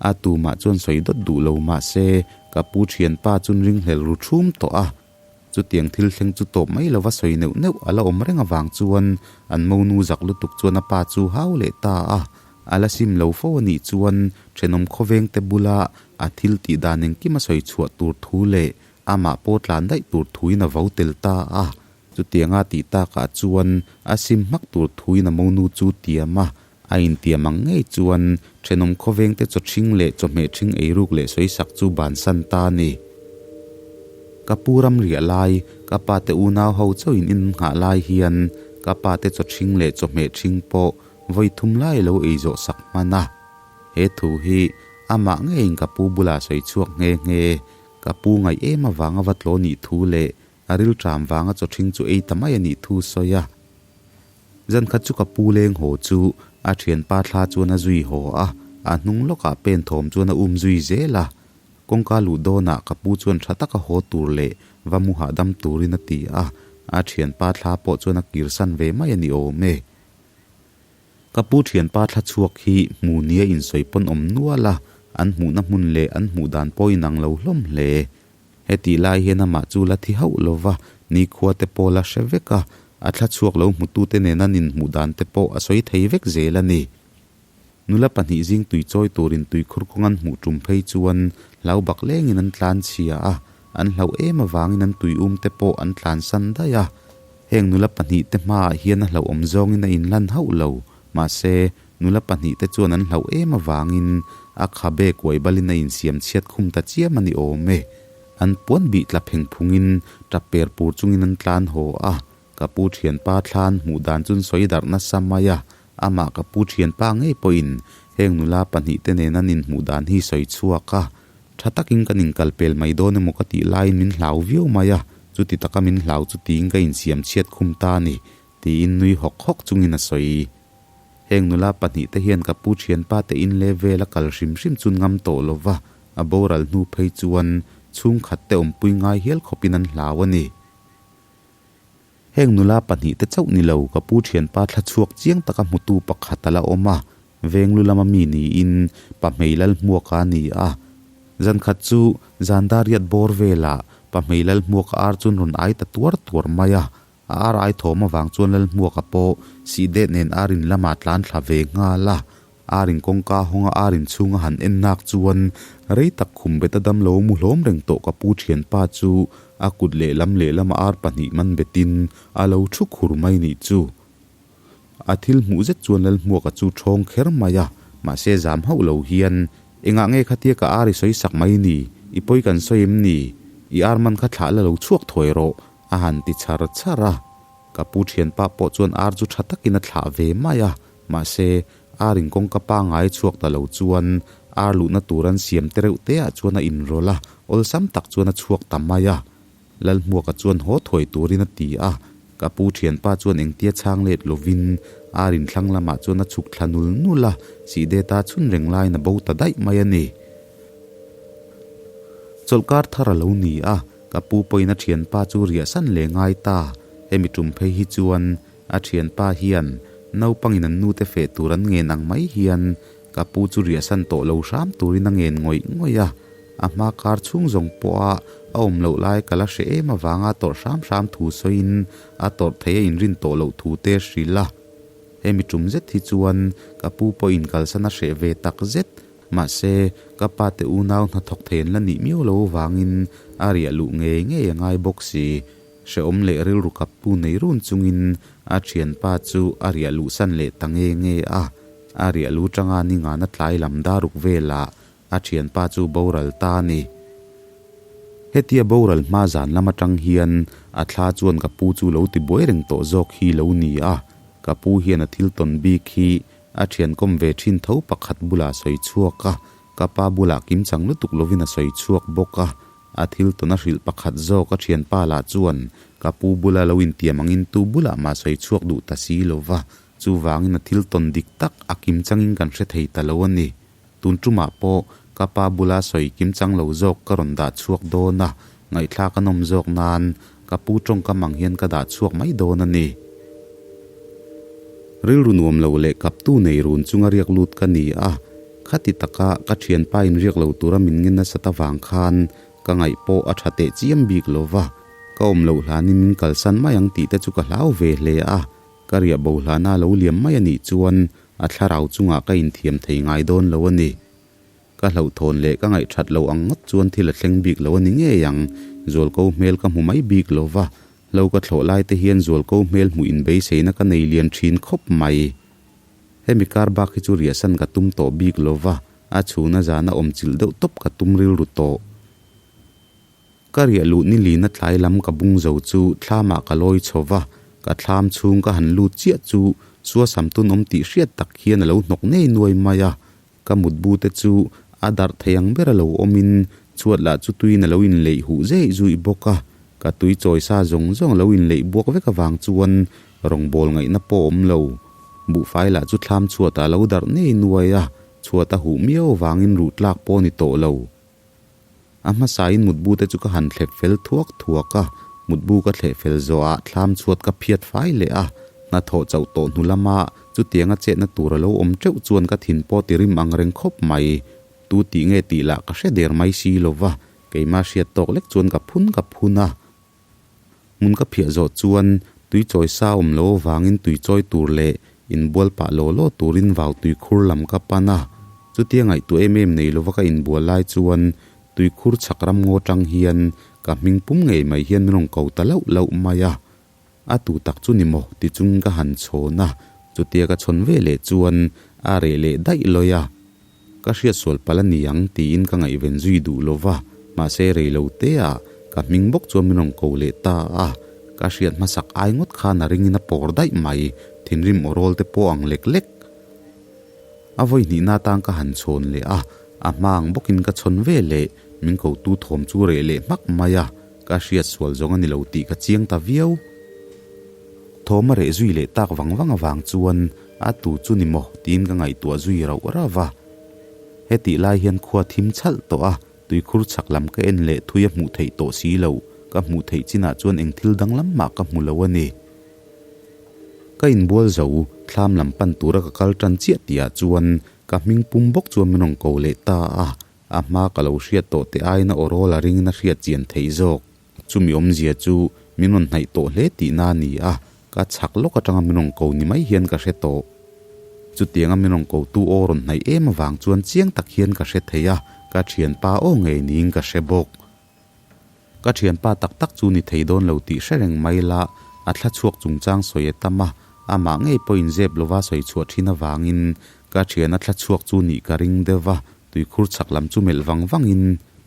A tumah chuan sawi dawt duh lo mah se, ka pu ṭhianpa chun ringhlel ru ṭhum tawh a. Chutiang thil thleng chu tawp mai lova sawi neuh neuh a la awm reng avang chuan an monu zak lutuk chuan a pa chu hau leh ta a. A la sim lo fo a nih chuan thenawm khawvengte bula a thil tih dan engkim a sawi chhuah tur thu leh amah pawh tlan daih tur thuin a vo tel ta a. Chutianga tih takah chuan a sim hmak tur thuin a monu chu tiam a, a intiam ang ngei chuan thenawm khawvengte chaw ṭhing leh chawhmeh ṭhing eiruk leh sawisak chu bansan ta a ni. Ka pu ram riah lai, ka pa te unau ho chauhin in nghah lai hian ka pa te chaw ṭhing leh chawhmeh ṭhing pawh vawi thum lai lo ei zawh sak hman a. He thu hi amah ngeiin ka pu bulah sawi chhuak nghe nghe, ka pu ngaih em avanga va tlaw nih thu leh A rilṭam vanga chaw ṭhing chu ei ta mai a nih thu sawi a. Zan khat chu ka pu leng haw chu a ṭhianpa thla chuan a zui haw a, a hnung lawkah pen thawm chuan a um zui zel a. Kawngka luh dawnah ka pu chuan ṭha taka haw tur leh va mu hahdam turin a ti a, a ṭhianpa thla pawh chuan a kirsan ve mai a ni awm e. Ka pu ṭhianpa thla chhuak hi hmu nia insawi pawn awm nual a, an hmuhna hmun leh an hmuh dan pawh inang lo hlawm hle. Hetih lai hian amah chu la thi hauh lo va, nikhua te pawh la hre vek a, a thla chhuak lo hmutute nena nin hmuh dan te pawh a sawi thei vek zel a ni. Nula pahnih zing tui chawi turin tuikhur kawng an hmuh tum phei chuan hlau bak lengin an tlan chhia a, an hlauh em avangin an tui um te pawh an tlansan daih a. Heng nula pahnih te hmaah hian a hlauhawm zawngin a inlan hauh lo, mahse, nula pahnih te chuan an hlauh em avangin a khabe kuai balin a insiam chhiat khum ta chiam a ni awm e. An puan bih tla pheng phungin tap per pur chungin an tlan haw a, ka pu thianpa thlan hmuh dan chun sawi darh nasa mai a, amah ka pu thianpa ngei pawhin heng nula pahnih te nen an inhmuh dan hi sawi chhuak a, Tha takin kan inkal pel mai dawn emaw ka tih laiin min hlau viau mai a, chuti taka min hlau chu tiin ka insiam chhiat khum ta a ni, tiin nui hawk hawk chungin a sawi. Heng nula pahnihte hian ka pu thianpa te in le vel a kal hrim hrim chun ngam tawh lo va, a boral hnu phei chuan chhungkhat te awmpui ngai hial khawpin an hlau a ni. Heng nula pahnihte chauh ni lo, ka pu thianpa thla chhuak chiang taka hmutu pakhat a la awm a, veng lu lama mi niin Pahmei Lalhmuaka a ni a. Zan khat chu zan dariat bawr velah Pahmei Lalhmuaka ar chuan rawn ai ta tuar tuar mai a, a ar ai thawm avang chuan Lalhmuaka pawh sihdet nen ar in lamah tlan thla ve nghal a. Ar in kawngka hawnga ar in chhunga han en nak chuan rei tak khum bet a dam lo mu hlawm reng tawh ka pu thianpa chu a kut lehlam lehlama ar pahnih man betin a lo thu khur mai nih chu. A thil hmuh zet chuan Lalhmuaka chu thawng kher mai a, mahse zam hauh lo hian, Engah nge khatia ka ar i sawi sak mai ni? I pawi kan sawi em ni? I ar man kha thlah la lo chhuak thuai rawh, a han ti chhar chhar a. Ka pu thianpa pawh chuan ar chu tha takin a thlah ve mai a, mahse, ar in kawngka pangngai chhuak ta lo chuan ar luhna tur an siam te reuh te ah chuan a inrawlh a, awlsam tak chuan a chhuak ta mai a. Lalhmuaka chuan haw thuai turin a ti a, ka pu thianpa chuan engtia chhang let lovin ar in thlang lamah chuan a chhuk thla nul nul a, Sihdeta chhun reng laiin a bo ta daih mai a ni. Chawlhkar thar a lo ni a, ka pu pawhin a thianpa chu riahsan leh ngai ta, hemi tum phei hi chuan a thianpa hian naupangin an nute feh tur an ngen ang mai hian ka pu chu riahsan tawh lo hram turin a ngen ngawih ngawih a, a hma kar chhung zawng pawha a awm loh lai ka la hre em avanga tawrh hram hram thu sawiin a tawrh theih a inrin tawh loh thu te hrilh a. Hemi tum zet hi chuan ka pu pawhin kalsan a hreh ve tak zet. Mahse, ka pa te unau hnathawk thei an la nih miau lo vangin a riah luh ngei ngei a ngai bawk si. Hrehawm leh rilru kaptu nei run chungin a thianpa chu a riah luhsan leh ta nge nge a. A riah lu tanga ningana tlai lam daruk velah a thianpa chu boral ta a ni. Hetia boral hma zan lam atang hian a thla chuan ka pu chu lo ti buai reng tawh zawk hi lo ni a. Ka pu hian a thil tawn bik hi A thiankawm ve thin tho pakhat bulah a sawi chhuak a, ka pa bulah kimchang lutuk lovin a sawi chhuak bawk a. A thil tawn a hrilh pakhat zawk a thianpa lah chuan ka pu bula lo intiam angin tu bulah mah sawi chhuak duh ta si lo va, chuvangin a thil tawn dik tak a kimchangin kan hre thei ta lo a ni. Tun tumah pawh ka pa bula sawi kimchang lo zawk ka rawn dah chhuak dawn a, ngaihthlak a nawm zawk nan ka pu tawngkam ang hian ka dah chhuak mai dawn a ni. Rilru nuam lo leh kaptu nei run chunga riak lut ka ni a, khati taka ka thianpa in riak lo tura min ngen nasat avang khan ka ngaih pawh a tha teh chiam bik lo va, ka awm loh hlanin min kalsan mai ang tih te chu ka hlau ve hle a, ka riah bo hlana lo liam mai a nih chuan a thlarau chungah ka inthiam thei ngai dawn lo a ni. Ka hlauhthawn leh ka ngaihthat lo ang ngawt chuan thil a thleng bik lo a ni ngei ang, Zualko hmel ka hmu mai bik lo va, Hlo ka thlawh lai te hian Zualko hmel hmuh in beiseina ka nei lian thin khawp mai. Hemi kar bak hi chu riahsan ka tum tawh bik lo va, a chhuna zana awm chilh deuh tawp ka tum rilru tawh. Ka riah luh ni lina tlai lam ka bung zo chu thlamah ka lawi chho va, ka thlam chhung ka han lut chiah chu suasam tun awm tih hriat tak hian a lo hnawk nei nuai mai a, Ka mutbu te chu a darh thei ang ber a lo awmin chhuat lah chu tuiin a lo inleih huh zeih zuih bawk a, ka tui chawi sa zawng zawng a lo inleih buak vek avang chuan rawngbawl ngaihna pawh a awm lo. Buhfai lah chu thlam chhuatah a lo darh nei nuai a, chhuat a huh miau avangin ruh tlak pawh a ni tawh lo. A hmasain mutbu te chu ka han thlep fel thuak thuak a, mutbu ka thleh fel zawhah thlam chhuat ka phiat fai leh a, hnathawh chauh tawh hnu lama chutianga chetna tur a lo awm teuh chuan ka thin pawh ti rim ang reng khawp mai. Tu tih nge tih lah ka hre der mai si lo va, keimah hriat tawk lek chuan ka phun ka phun a. Hmun ka phiah zawh chuan tui chawi sa awm lo avangin tui chawi tur leh inbual pah law law turin vau tui khur lam ka pan a. Chutia ngaihtuah em em nei lova ka inbual lai chuan tui khur chhak ram ngaw tang hian ka hming pum ngei mai hian min rawn ko ta lauh lauh mai a. A tu tak chu ni maw ti chung ka han chhawn a, chutia ka chhawn ve leh chuan a reh leh daih lawi a. Ka hriat sual palh a ni ang tiin ka ngaihven zui duh lo va, mahse rei lo te ah ka hming bawk chuan min rawn ko leh ta a, ka hriat hmasak ai ngawt khan a ringin a pawr daih mai, thinrim aw rawl te pawh ang lek lek. A vawi hnihna atan ka han chhawn leh a, a hma ang bawkin ka chhawn ve leh, min kotu thawm chu reh leh hmak mai a, ka hriat sual zawng a ni lo tih ka chiang ta viau. Thawm a reh zui leh tak vang vang avang chuan a tu chu ni maw tiin ka ngaihtuah zui rauh rauh a. Hetih lai hian khua thim chhalh tawh a, tuikhur chhak lam ka en leh thui a hmuh theih tawh si lo, ka hmuh theih chinah chuan eng thil danglam mah ka hmu lo a ni. Ka inbual zo, thlam lam pan tura ka kal tan chiah tihah chuan ka hming pum bawk chuan min rawn ko leh ta a, a hma ka lo hriat tawh te aiin a aw rawl a ringin a hriat chian theih zawk. Chumi awmzia chu min rawn hnaih tawh hle tihna a ni a, ka chhak lawk atanga min rawn ko ni mai hian ka hre tawh. Chutianga min rawn kotu aw rawn hnaih em avang chuan chiang tak hian ka hre thei a, ka thianpa aw ngei niin ka hre bawk. Ka thianpa tak tak chu ni thei dawn lo tih hre reng mai la, a thla chhuak chungchang sawi a tam a, amah ngei pawhin zep lova sawi chhuah thin avangin ka thiana thla chhuak chu nih ka ring deuh va, Tuikhur chhak lam chu melh vang vangin,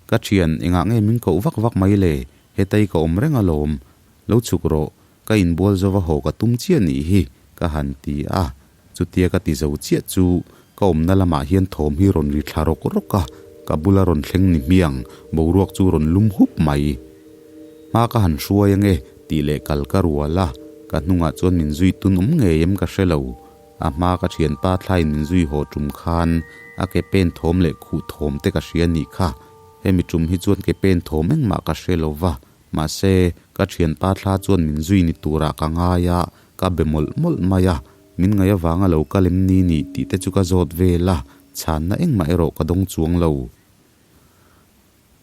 Ka thian, engah nge min koh vak vak mai le? Hetai ka awm reng alawm. Lo chhuk rawh, ka inbual zova haw ka tum chiah nih hi, ka han ti a. Chutia ka ti zo chiah chu ka awmna lamah hian thawm hi rawn ri thla rawk rawk a, ka bula rawn thleng ni hmiang, boruak chu rawn lum hup mai. Hma ka han hruai ange, tih leh kal ka rual a, ka hnungah chuan min zui tun awm ngei em ka hre lo. A hma ka thianpa thlaiin min zui haw tum khan a ke pen thawm leh khuh thawm te ka hria nih kha. Hemi tum hi chuan ke pen thawm engmah ka hre lo va, mahse ka thianpa thla chuan min zui ni turah ka ngai a, ka be mawlh mawlh mai a, min ngaih avanga lo kal em ni nih tih te chu ka zawt vel a, chhanna engmah erawh ka dawng chuang lo.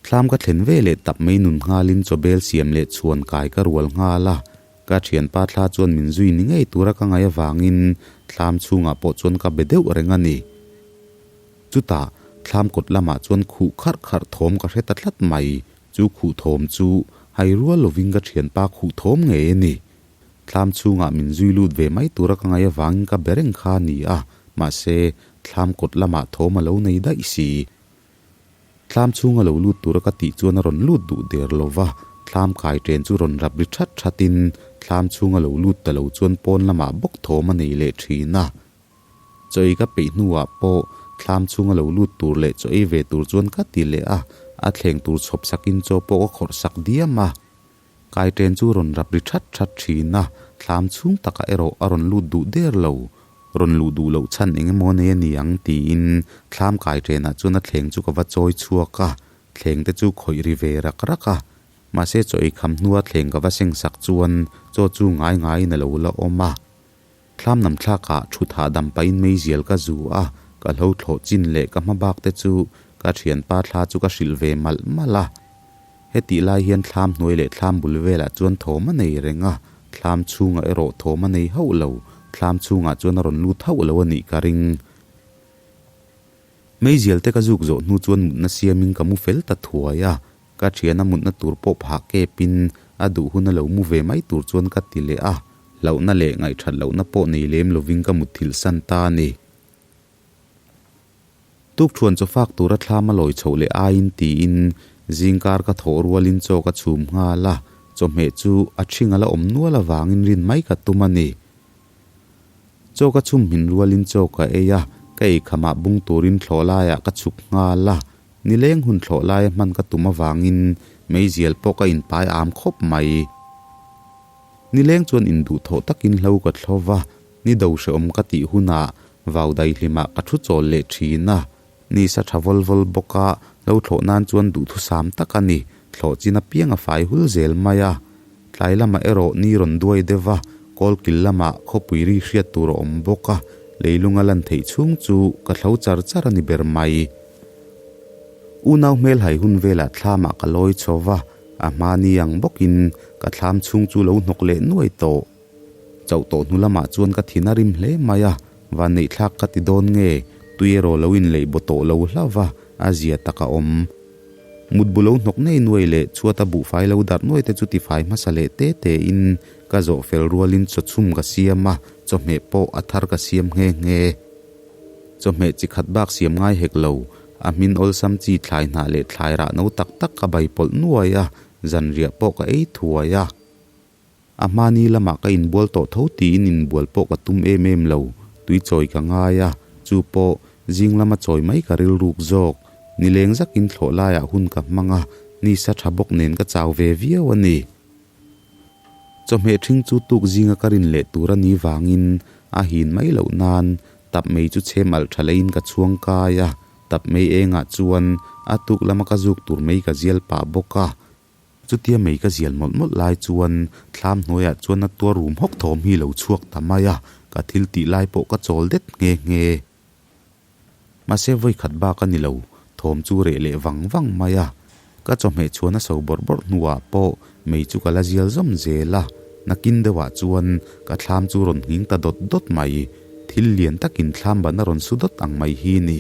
Thlam ka thlen ve leh tap mai nun nghalin chawbel siam leh chhuan kai ka rual nghal a, ka thianpa thla chuan min zui ni ngei tura ka ngaih avangin thlam chhungah pawh chuan ka be deuh reng a ni. Chutah thlam kawt lamah chuan khuh kharh kharh thawm ka hre ta tlat mai, chu khuh thawm chu hai rual lovin ka thianpa khuh thawm ngei a ni. Thlam chhungah min zui lut ve mai tura ka ngaih avangin ka be reng kha a ni a, mahse thlam kawt lamah thawm a lo nei daih si. Thlam chhunga lo lut tura ka tih chuan a rawn lut duh der lo va, thlam kai ṭen chu rawn rap ri ṭhat ṭhatin thlam chhunga lo lut ta lo chuan pawn lamah bawk thawm a nei leh ṭhin a. Chaw ei ka peih hnuah pawh thlam chhunga lo lut tur leh chaw ei ve tur chuan ka ti leh a, a thleng tur chhawp sakin chaw pawh ka khawrh sak diam a. Kai ṭen chu rawn rap ri ṭhat ṭhat ṭhin a, thlam chhung takah erawh a rawn lut duh der lo. Rawn luh duh loh chhan eng emaw nei a ni ang tiin thlam kai ṭenah chuan a thleng chu ka va chawi chhuak a, thleng te chu khawih ri ve rak rak a. Mahse chaw ei kham hnua thleng ka va seng sak chuan chaw chu ngai ngaiin a lo la awm a. Thlam nam thlakah thut hahdam pahin meizial ka zu a, ka hlo thlawh chin leh ka hma bak te chu ka thianpa thla chu ka hrilh ve malh malh a. Hetih lai hian thlam hnuai leh thlam bul velah chuan thawm a nei reng a, thlam chhungah erawh thawm a nei hauh lo, thlam chhungah chuan a rawn lut hauh lo a nih ka ring. Meizial te ka zuk zawh hnu chuan mutna siamin ka mu fel ta thuai a, ka thiana mutna tur pawh phah kepin a duh hun a lo mu ve mai tur chuan ka ti leh a, hlauhna leh ngaihthat lohna pawh nei lem lovin ka mutthilh san ta a ni. Tukthuan chaw fak tura thlam a lawi chhoh leh aiin tiin zingkar ka thawh rualin chaw ka chhum nghal a, chawhmeh chu a ṭhing a la awm nual avangin rin mai ka tum a ni. Chaw ka chhum hmin rualin chaw ka ei a, ka ei khamah bung turin thlawh laiah ka chhuk nghal a, nileng hun thlawh laia hman ka tum avangin meizial pawh ka inpai am khawp mai. Nileng chuan induhthawh takin hlo ka thlo va, ni do hrehawm ka tih hunah vau daihlimah ka thu chawl leh thin a, ni sa tha vawl vawl bawk a, hlo thlawh nan chuan duhthusam tak a ni, thlawh chin apiang a fai hul zel mai a. Tlai lamah erawh ni rawn duai deuh va, kawlkil lamah khawpui ri hriat tur a awm bawk a, leilung a lan theih chhung chu ka thlo char char a ni ber mai. Unau hmelhai hun velah thlamah ka lawi chho va, a hma ni ang bawkin ka thlam chhung chu lo hnawk leh nuai tawh. Chauh tawh hnu lamah chuan ka thin a rim hle mai a, vanneihthlak ka ti dawn nge, tui erawh lo inleih baw tawh lo hlauh va, a zia tak a awm. Mutbu lo hnawk nei nuai leh chhuata buhfai lo darh nuai te chu tifai hmasa leh te te in ka zawh fel rualin chaw chhum ka siam a, chawhmeh pawh a thar ka siam nghe nghe. Chawhmeh chi khat bak siam ngai hek lo, a hmin awlsam chi thlai hnah leh thlai rah no tak tak ka bai pawlh nuai a, zanriah pawh ka ei thuai a. A hmani lamah ka inbual tawh tho tiin inbual pawh ka tum em em lo, tui chawi ka ngai a, chu pawh zing lama chawi mai ka rilruk zawk. Nileng zakin thlawh laiah hun ka hmang a, ni sa tha bawk nen ka chau ve viau a ni. Chawhmeh ṭhing chu tuk zinga ka rin leh tur a ni vangin a hin mai loh nan tap mei chu chhem alh tha leiin ka chhuang kai a, tap mei engah chuan a tuk lama ka zuk tur mei ka zial pah bawk a. Chutia mei ka zial mawlh mawlh lai chuan thlam hnuaiah chuan a tuar rum hawk thawm hi lo chhuak ta mai a, ka thil tih lai pawh ka chawl det nghe nghe. Mahse vawi khat bak a ni lo, thawm chu reh leh vang vang mai a. Ka chawhmeh chhuan a so bawrh bawrh hnuah pawh mei chu ka la zial zawm zel a, nakin deuhah chuan ka thlam chu rawn nghing ta dawt dawt mai. Thil lian takin thlam ban a rawn su dawt ang mai hi ni.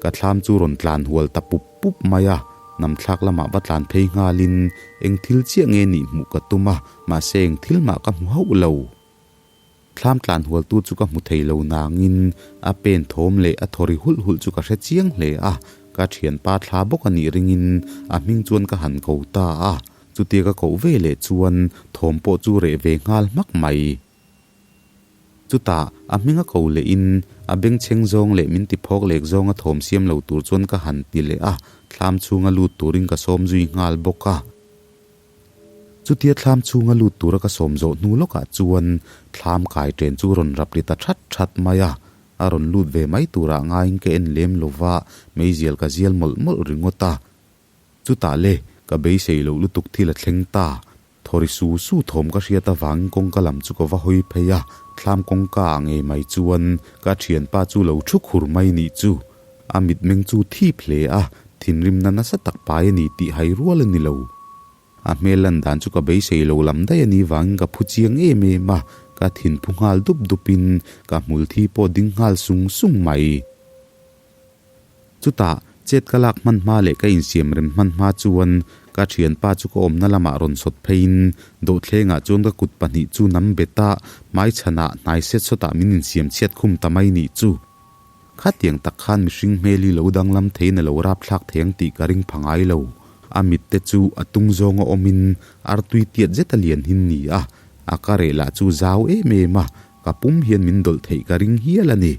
Ka thlam chu rawn tlan hual ta pup pup mai a, namthlak lamah va tlan phei nghalin eng thil chiah nge nih hmuh ka tum a, mahse eng thil mah ka hmu hauh lo. Thlam tlan hualtu chu ka hmu thei lo nangin a pen thawm leh a thaw ri hulh hulh chu ka hre chiang hle a, ka thianpa thla bawk a nih ringin a hming chuan ka han ko ta a, chutia ka koh ve leh chuan thawm pawh chu reh ve nghal hmak mai. Chutah, a hming a ko lehin, a bengchheng zawng leh min ti phawk lek zawnga thawm siam lo tur chuan ka han ti leh a, thlam chhunga lut turin ka sawm zui nghal bawk a. Chutia thlam chhunga lut tura ka sawm zawh hnu lawkah chuan thlam kai ṭen chu rawn rap ri ta ṭhat ṭhat mai a, a rawn lut ve mai turah ngaiin ka en lem lova, meizial ka zial mawlh mawlh ringawt a. Chutah le, ka beisei loh lutuk thil a thleng ta. Thawri su su thawm ka hriat avangin kawngka lam chu ka va hawi phei a, thlam kawngka ah ngei mai chuan ka thianpa chu lo thu khur mai nih chu. A mitmeng chu thip hle a, thinrimna nasa tak pai a ni tih hai rual a ni lo. A hmel lan dan chu ka beisei lo lam daih a nih vangin ka phu chiang em em a, ka thinphu nghal dup dupin ka hmul thi pawh ding nghal sung sung mai. Chutah, chet ka lak hman hma leh ka insiam rem hman hma chuan ka thianpa chu ka awmna lamah rawn sawt pheiin dawhthlengah chuan ka kut pahnih chu nam bet a, hmaichhanah hnai set sawtah min insiam chhiat khum ta mai nih chu. Khatiang tak khan mihring hmel hi lo danglam theiin a lo rapthlak thei ang tih ka ring pha ngai lo. A mit te chu a tung zawnga awmin artui tiat zet a lian hin ni a, a ka reh lah chu zau em em a, ka pum hian min dawlh theih ka ring hial a ni.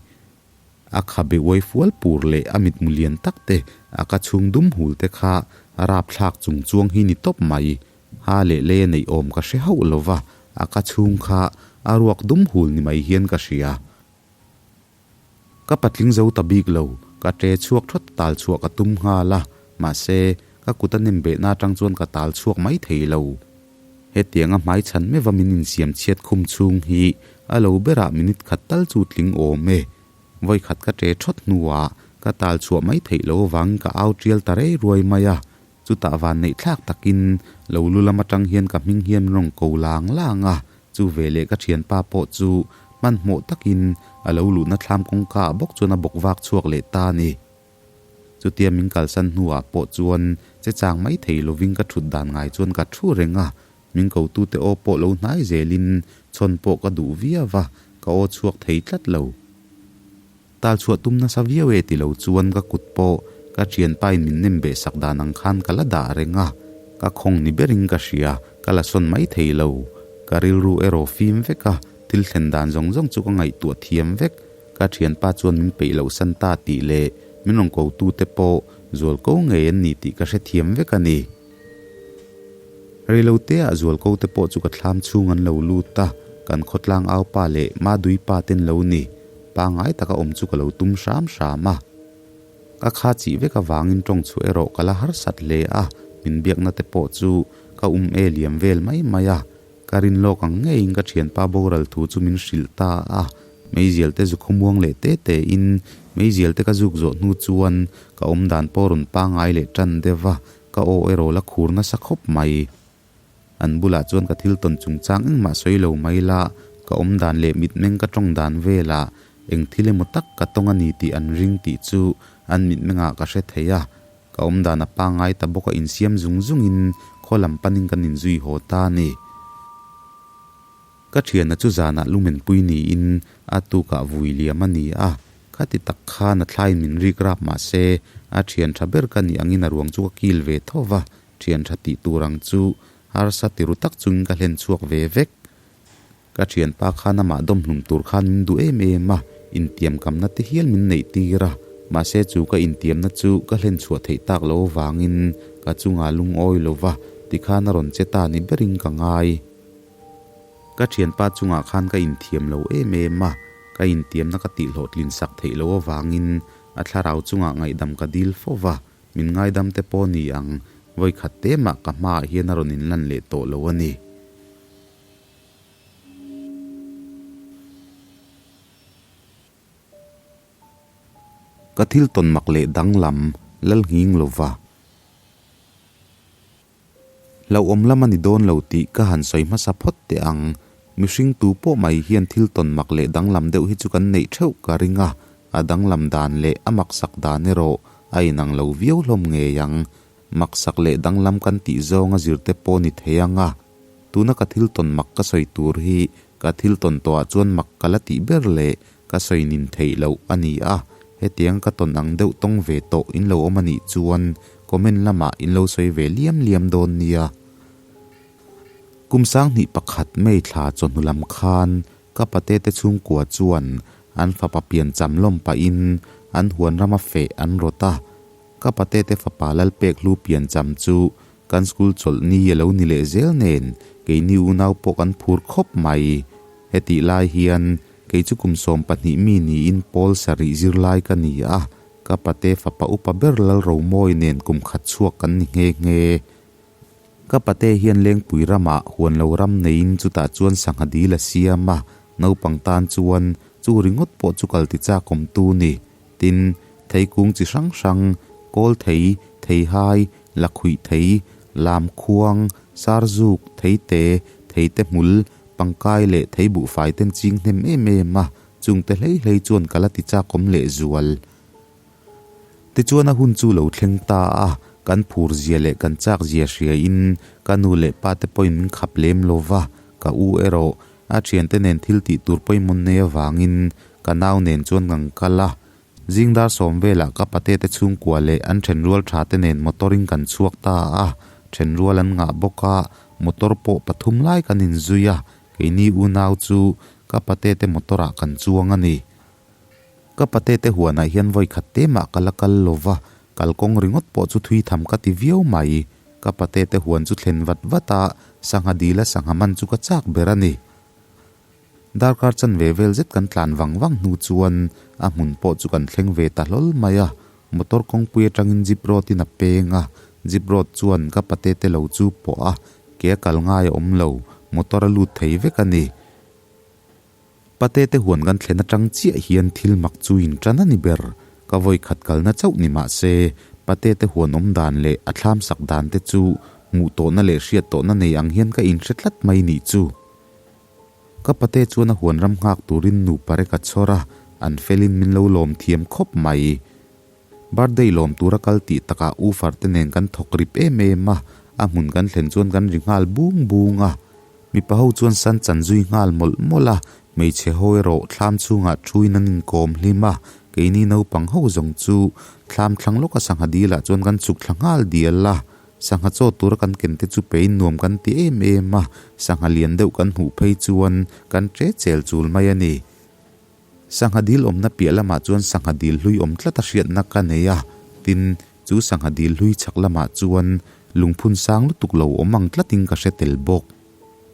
A khabe uai fual pur leh a mitmu lian tak te, a ka chhung dum hul te kha a rapthlak chung chuang hi ni tawp mai. Ha leh lei a neih awm ka hre hauh lo va, a ka chhung kha a ruak dum hul ni mai hian ka hria. Ka patling zo ta bik lo, ka ṭe chhuak thawt tal chhuah ka tum nghal a, mahse, ka kut a nem behna atang chuan ka tal chhuak mai thei lo. Hetianga hmaichhan meuha min insiam chhiat khum chhung hi a lo berah minute khat tal chu tling awm e. Vawi khat ka ṭe ṭhawt hnuah ka tal chhuah mai theih lo avangin ka au ṭial ta rei ruai mai a. Chutah vanneih thlak takin lo lu lam atang hian ka hming hian min rawn ko lang lang a, chu veleh ka thianpa pawh chu hmanhmawh takin a lo luhna thlam kawngka ah bawk chuan a bawk vak chhuak leh ta a ni. Chutia min kalsan hnuah pawh chuan che chang mai thei lovin ka thut dan ngai chuan ka thu reng a, min kotute aw pawh lo hnai zelin chhawn pawh ka duh viau va, ka aw chhuak thei tlat lo. Tal chhuah tum nasa viau e ti lo chuan ka kut pawh ka thianpain min nem beh sak dan ang khan ka la dah reng a, ka khawng ni berin ka hria, ka la sawn mai thei lo. Ka rilru erawh fim vek a, thil thlen dan zawng zawng chu ka ngaihtuah thiam vek. Ka thianpa chuan min peih loh san ta tih leh min rawn ko tute pawh zual ko ngei an ni tih ka hrethiam vek a ni. Reiloteah zual ko te pawh chu ka thlam chhung an lo lut a, kan khawtlang aupa leh Maduipa ten lo ni. Pangngai taka awm chu ka lo tum hram hram a. Ka kha chih vek avangin tawng chhuah erawh ka la harsat hle a, min biakna te pawh chu ka um e liam vel mai mai a. Ka rin lawk ang ngeiin ka thianpa boral thu chu min hrilh ta a, meizial te zu khawmuang leh te te in meizial te ka zuk zawh hnu chuan ka awm dan pawh rawn pangngai leh tan deuh a, ka aw erawh la khur nasa khawp mai. An bulah chuan ka thil tawn chungchang engmah sawi lo mai la, ka awm dan leh mitmeng ka tawng dan velah eng thil emaw tak ka tawng a ni tih an ring tih chu an mitmengah ka hre thei a. Ka awm dan a pangngai ta bawk a insiam zung zungin khaw lam panin kan inzui haw ta a ni. Ka thiana chu zanah lumenpui niin a tukah vui liam a ni a, khati tak khan a thlaiin min rik rap mah se a thian tha ber ka nih angin a ruang chu ka kil ve tho va, thian tha tih tur ang chu harsa ti ru tak chungin ka hlen chhuak ve vek. Ka thianpa khan amah dawmhlum tur khan min duh em em a, intiamkamna te hial min neih tir a, mahse chu ka intiamna chu ka hlen chhuah theih tak lo avangin ka chungah lungawi lo va, tikhan a rawn che ta ni berin ka ngai. Ka thianpa chungah khan ka inthiam lo em em a, ka intiamna ka tihhlawhtlin sak theih lo avangin a thlarau chungah ngaihdam ka dil fo va, Min ngaidam te pawh ni ang, vawi khat te mah ka hmaah hian a rawn inlan leh tawh lo a ni. Ka thil tawn mak leh danglam lal nghing lo va. Hlauhawm lam a ni dawn lo tih ka han sawi hmasa phawt teh ang. Mihring tu pawh mai hian thil tawn mak leh danglam deuh hi chu kan neih theuh ka ring a, a danglam dan leh a maksak dan erawh a inang lo viau hlawm ngei ang. Maksak leh danglam kan tih zawng a zir te pawh ni thei ang a. Tuna ka thil tawn mak ka sawi tur hi ka thil tawn tawhah chuan mak ka la tih ber leh ka sawi nin theih loh a ni a, hetiang ka tawn ang deuh tawng ve tawh in lo awm a nih chuan comment lamah in lo sawi ve liam liam dawn nia. Kum sanghnih pakhat May thla chawhnu lam khan ka pate te chhungkua chuan an fapa piancham lawm pahin an huan rama feh an rawt a, ka pate te fapa Lalpekhlu piancham chu kan school chawlh ni a lo ni leh zel nen keini unau pawh kan phur khawp mai. Hetih lai hian kei chu kum 12 mi niin pawl sarih zirlai ka ni a, ka pate fapa upa ber Lalromawi nen kum khat chhuak kan ni nghe nghe. Ka pate hian Lengpui ramah huan lo ram neiin chutah chuan sangha dil a siam a, naupang tan chuan chu ringawt pawh chu kal ti chak awmtu ni. Tin, theikung chi hrang hrang, kawl thei, theihai, lakhuih thei, lam khuang, sarzuk, theite, theite hmul, pangkai leh thei buhfai ten ching hnem em em a, chungte hlei hlei chuan ka la ti chakawm leh zual. Tichuan a hun chu lo thleng ta a, kan phur zia leh kan chak zia hria in ka nu leh pa te pawhin min khap lem lo va, ka u erawh a thiante nen thil tih tur pawimawh nei avangin ka nau nen chuan kan kal a. Zing dar sawm velah ka pate te chhungkua leh an thenrual tha te nen motor in kan chhuak ta a, thenrual an ngah bawk a, motor pawh pathum lai kan inzui a, keini unau chu ka pate te motor ah kan chuang a ni. Ka pate te huanah hian vawi khat te mah ka la kal lo va, kalkawng ringawt pawh chu thui tham ka ti viau mai. Ka pate te huan chu thlen vat vat a, sangha dila sangha man chu ka chak ber a ni. Darkar chanve vel zet kan tlan vang vang hnu chuan a hmun pawh chu kan thleng ve ta hlawl mai a, motor kawngpui atangin jeep road in a peng a, jeep road chuan ka pate te lo chu pawh a. Ke a kal ngai a awm lo, motor a lut thei vek a ni. Pate te huan kan thlen atang chiah hian thil mak chu in tan a ni ber. Ka vawi khat kalna chauh ni mah se, Pate te huan awm dan leh a thlam sak dan te chu hmuh tawhna leh hriat tawhna nei ang hian ka inhre tlat mai nih chu. Ka pate chuan a huan ram nghak turin nupa rek a chhawr a, an felin min lo lawm thiam khawp mai. Birthday lawm tura kal tih takah U Farte nen kan thawk rip em em a, a hmun kan thlen chuan kan ri nghal bung bung a. Mipa ho chuan san chan zui nghal mawlh mawlh a, hmeichhe ho erawh thlam chhungah thuin an inkawm hlim a, keini naupang ho zawng chu thlam thlang lawka sangha dilah chuan kan chhuk thla nghal dial a. Sangha chaw tura kan ken te chu pein nuam kan ti em em a, sangha lian deuh kan hmuh phei chuan kan ṭe chel chul mai a ni. Sangha dil awmna piah lamah chuan sangha dil hlui awm tlat a hriatna ka nei a, tin, chu sangha dil hlui chhak lamah chuan lungphun sang lutuk lo awm ang tlatin ka hre tel bawk.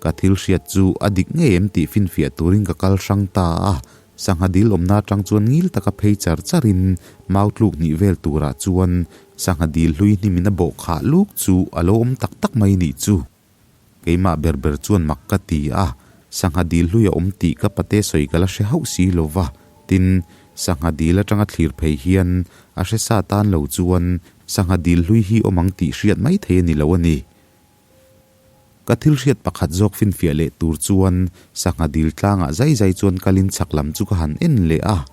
Ka thil hriat chu a dik ngei em tih finfiah turin ka kal hrang ta a, sangha dil awmna atang chuan ngil taka phei char charin mau tluk hnih vel turah chuan sangha dil hlui hnimin a bawh khah luk chu a lo awm tak tak mai nih chu. Keimah ber ber chuan mak ka ti a, sangha dil hlui a awm tih ka pate sawi ka la hre hauh si lo va, tin, sangha dil atanga thlir phei hian a hre sa tan lo chuan sangha dil hlui hi awm ang tih hriat mai thei a ni lo a ni. Ka thil hriat pakhat zawk finfiah leh tur chuan sangha dil tlangah zai zai chuan kalin chhak lam chu ka han en leh a,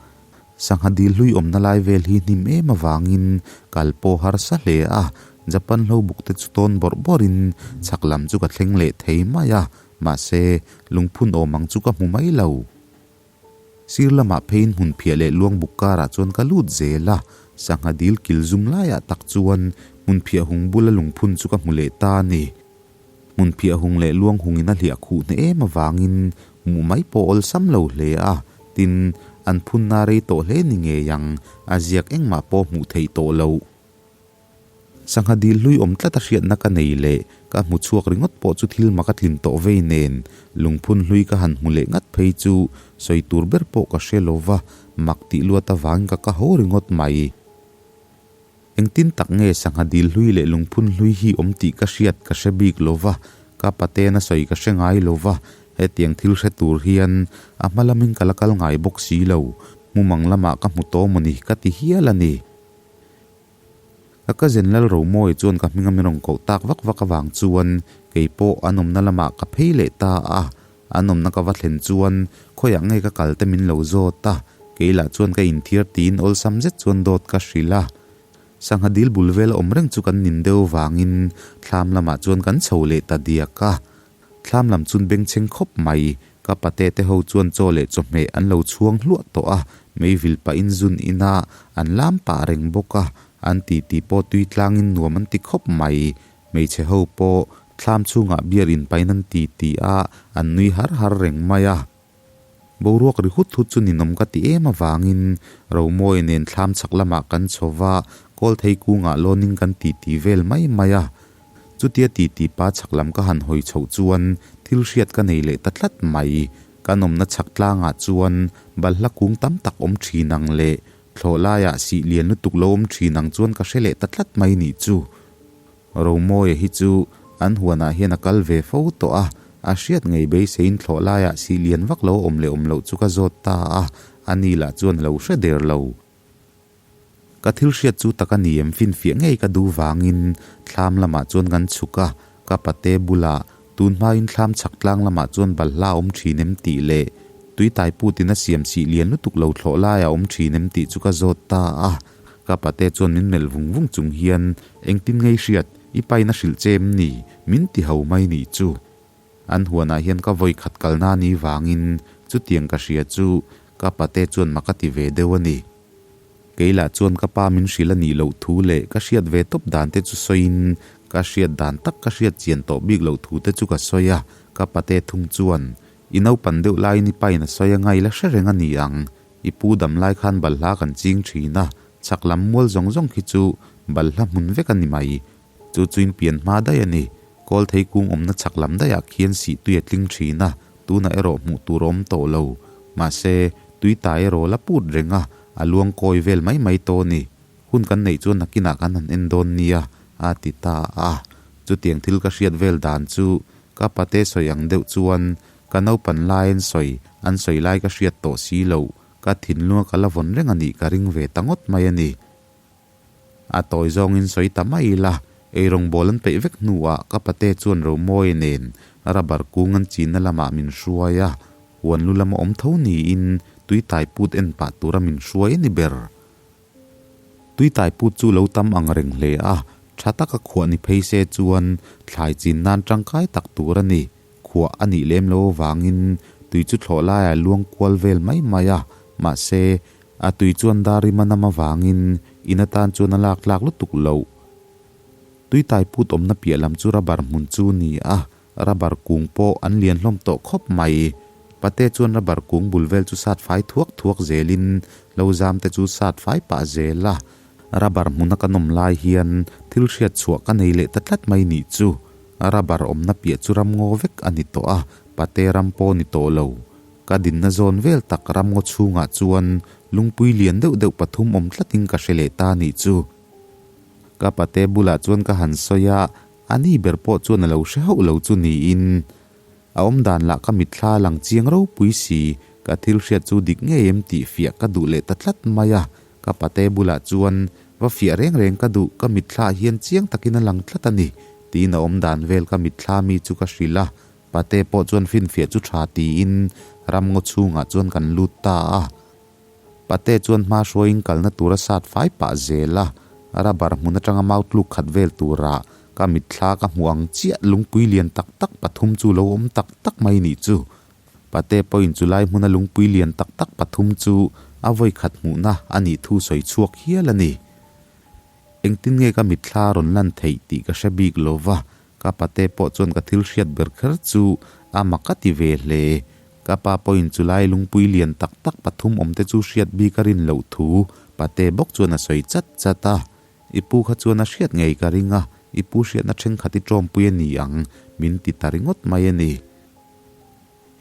Sangha dil hlui awmna lai vel hi hnim em avangin kal pawh harsa hle a, Japan hlo buk te chu tawn bawrh bawrhin chhak lam chu ka thleng leh thei mai a, mahse lungphun awm ang chu ka hmu mai lo. Sir lamah pheiin hmun phiah leh luang buk karah chuan ka lut zel a, sangha dil kil zum laiah tak chuan hmun phiah hung bula lungphun chu ka hmu leh ta a ni. Hmun phiah hung leh luang hungin a hliah khuh hneh em avangin hmuh mai pawh awlsam lo hle a, tin, an phunna rei tawh hle ni ngei ang, a ziak engmah pawh hmuh theih tawh loh. Sangha dil hlui awm tlat a hriatna ka nei leh ka hmu chhuak ringawt pawh chu thil mak a tlin tawh vei nen, lungphun hlui ka han hmu leh ngat phei chu sawi tur ber pawh ka hre lo va, mak tih luat avangin ka ka ho ringawt mai. Engtin tak nge sangha dil hlui leh lungphun hlui hi awm tih ka hriat ka hre bik lo va, ka paten a sawi ka hre ngai lo va, hetiang thil hre tur hian a hma lamin ka la kal ngai bawk si lo, hmumang lamah ka hmu tawh maw ni ka ti hial a ni. Ka cousin Lalromawi chuan ka hminga min rawn koh tak vak vak avang chuan kei pawh an awmna lamah ka phei leh ta a, An awmna ka va thlen chuan khawiah nge ka kal te min lo zawt a, kei lah chuan ka inthiar tiin awlsam zet chuan dawt ka hrilh a. Sangha dil bul vel a awm reng chu kan nin deuh vangin thlam lamah chuan kan chho leh ta diak a. Thlam lam chun bengchheng khawp mai, ka pate te ho chuan chaw leh chawhmeh an lo chhuang hluah tawh a, meivil pahin zun inah an lam pah reng bawk a, an titi pawh tui tlangin nuam an ti khawp mai. Hmeichhe ho pawh thlam chhungah beer in pain an ti ti a, an nui har har reng mai a. Boruak ri hut hut chu ninawm ka ti em avangin Romawi nen thlam chhak lamah kan chho va, Kawlthei kungah lawnin kan ti ti vel mai mai a. Chutia ti ti pa chhak lam ka han hawi chhoh chuan thil hriat ka nei leh ta tlat mai. Kan awmna chhak tlangah chuan balhla kung tam tak awm thin ang leh thlawh laiah sih lian lutuk lo awm thin ang chuan ka hre leh ta tlat mai nih chu. Romawia hi chu an huanah hian a kal ve fo tawh a, a hriat ngei beiseiin thlawh laiah sih lian vak lo awm leh awm loh chu ka zawt ta a, ani lah chuan a lo hre der lo. Ka thil hriat chu tak a ni em finfiah ngei ka duh vangin thlam lamah chuan kan chhuk a, ka pate bulah tun hmain thlam chhak tlang lamah chuan balhla a awm thin em tih leh tuitai putin a siam sih lian lutuk lo thlawh laiah a awm thin em tih chu ka zawt ta a. Ka pate chuan min melh vung vung chung hian, Engtin ngei hriat, i pain a hrilh che em ni? Min ti ho mai nih chu. An huanah hian ka vawi khat kalna ni vangin chutiang ka hria chu ka pate chuan mak a ti ve deuh a ni. Kei lah chuan ka pa min hrilh a nih loh thu leh ka hriat ve tawp dan te chu sawiin ka hriat dan tak ka hriat chian tawh bik loh thu te chu ka sawi a, ka pate thung chuan, I naupan deuh laiin i pain a sawi a ngai la hre reng a ni ang. I pu dam lai khan balhla kan ching thin a, chhak lam mual zawng zawng khi chu balhla hmun vek a ni mai. Chu chuin pian hma daih a ni. Kawl thei kung awmna chhak lam daihah khian sih tui a tling thin a, tunah erawh hmuh tur a awm tawh lo. Mahse, tui tai erawh la put reng a, a luang kawi vel mai mai tawh a ni. Hun kan neih chuan nakinah kan han en dawn nia, a ti ta a. Chutiang thil ka hriat vel dan chu ka pate sawi ang deuh chuan ka naupan laiin sawi an sawi lai ka hriat tawh si loh, ka thinlunga ka la vawn reng a nih ka ring ve ta ngawt mai a ni. A tawi zawngin sawi ta mai ila, eirawngbawl an peih vek hnuah ka pate chuan Romawia nen rubber kung an chinna lamah min hruai a, huan lu lama awm tho niin tuitai put en pah tura min hruai a ni ber. Tuitai put chu lo tam ang reng hle a, tha taka khuah ni phei se chuan thlai chin nan tangkai tak tur a ni. Khuah a nih lem lo avangin tui chu thlawh laiah luang kual vel mai mai a, mahse, a tui chuan dar rim a nam avangin in atan chuan a lak tlak lutuk loh. Tuitai put awmna piah lam chu rubber hmun chu a ni a, rubber kung pawh an lian hlawm tawh khawp mai. Pate chuan rubber kung bul vel chu sat fai thuak thuak zelin lo zam te chu sat fai pah zel a. Rubber hmuna kan awm lai hian thil hriat chhuah ka nei leh ta tlat mai nih chu. Rubber awmna piah chu ramngaw vek a ni tawh a, pate ram pawh ni tawh lo. Ka dinna zawn vel tak ramngaw chhungah chuan lungpui lian deuh deuh pathum awm tlatin ka hre leh ta nih chu. Ka pate bulah chuan ka han sawi a, a ni ber pawh chuan a lo hre hauh lo chu niin. A awmdan lah ka mitthla lang chiang ropui si, ka thil hriat chu dik ngei em tih fiah ka duh leh ta tlat mai a. Ka pate bulah chuan va fiah reng reng ka duh, ka mitthla hian chiang takin a lang tlat a ni, tiin a awmdan vel ka mitthla mi chu ka hrilh a. Pate pawh chuan finfiah chu tha tiin ramngaw chhungah chuan kan lut ta a. Pate chuan hma hruaiin kalna tur a sat fai pah zel a, rubber hmun atanga mau tluk khat vel turah ka mitthla ka hmuh ang chiah lungpui lian tak tak pathum chu lo awm tak tak mai nih chu. Pate pawhin chu lai hmuna lungpui lian tak tak pathum chu a vawi khat hmuhna a nih thu sawi chhuak hial a ni. Engtin nge ka mitthla rawn lan theih tih ka hre bik lo va, Ka pate pawh chuan ka thil hriat ber kher chu a mak a ti ve hle. Ka pa pawhin chulai lungpui lian tak tak pathum awmte chu hriat bik a rin loh thu pate bawk chuan a sawi chat chat a. I pu kha chuan a hriat ngei ka ring a, i pu hriatna thenkhat i tawmpui a ni ang, min ti ta ringawt mai a ni.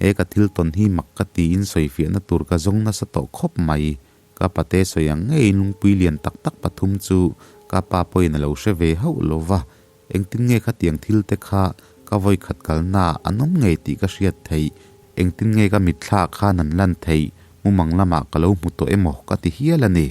He ka thil tawn hi mak ka tiin sawifiahna tur ka zawng nasa tawh khawp mai. Ka pate sawi ang ngeiin lungpui lian tak tak pathum chu ka pa pawhin a lo hre ve hauh lo va, Engtin nge khatiang thil te kha ka vawi khat kalna ah an awm ngei tih ka hriat theih? Engtin nge ka mitthla ah khan an lan theih? Mumang lamah ka lo hmu tawh emaw ka ti hial a ni.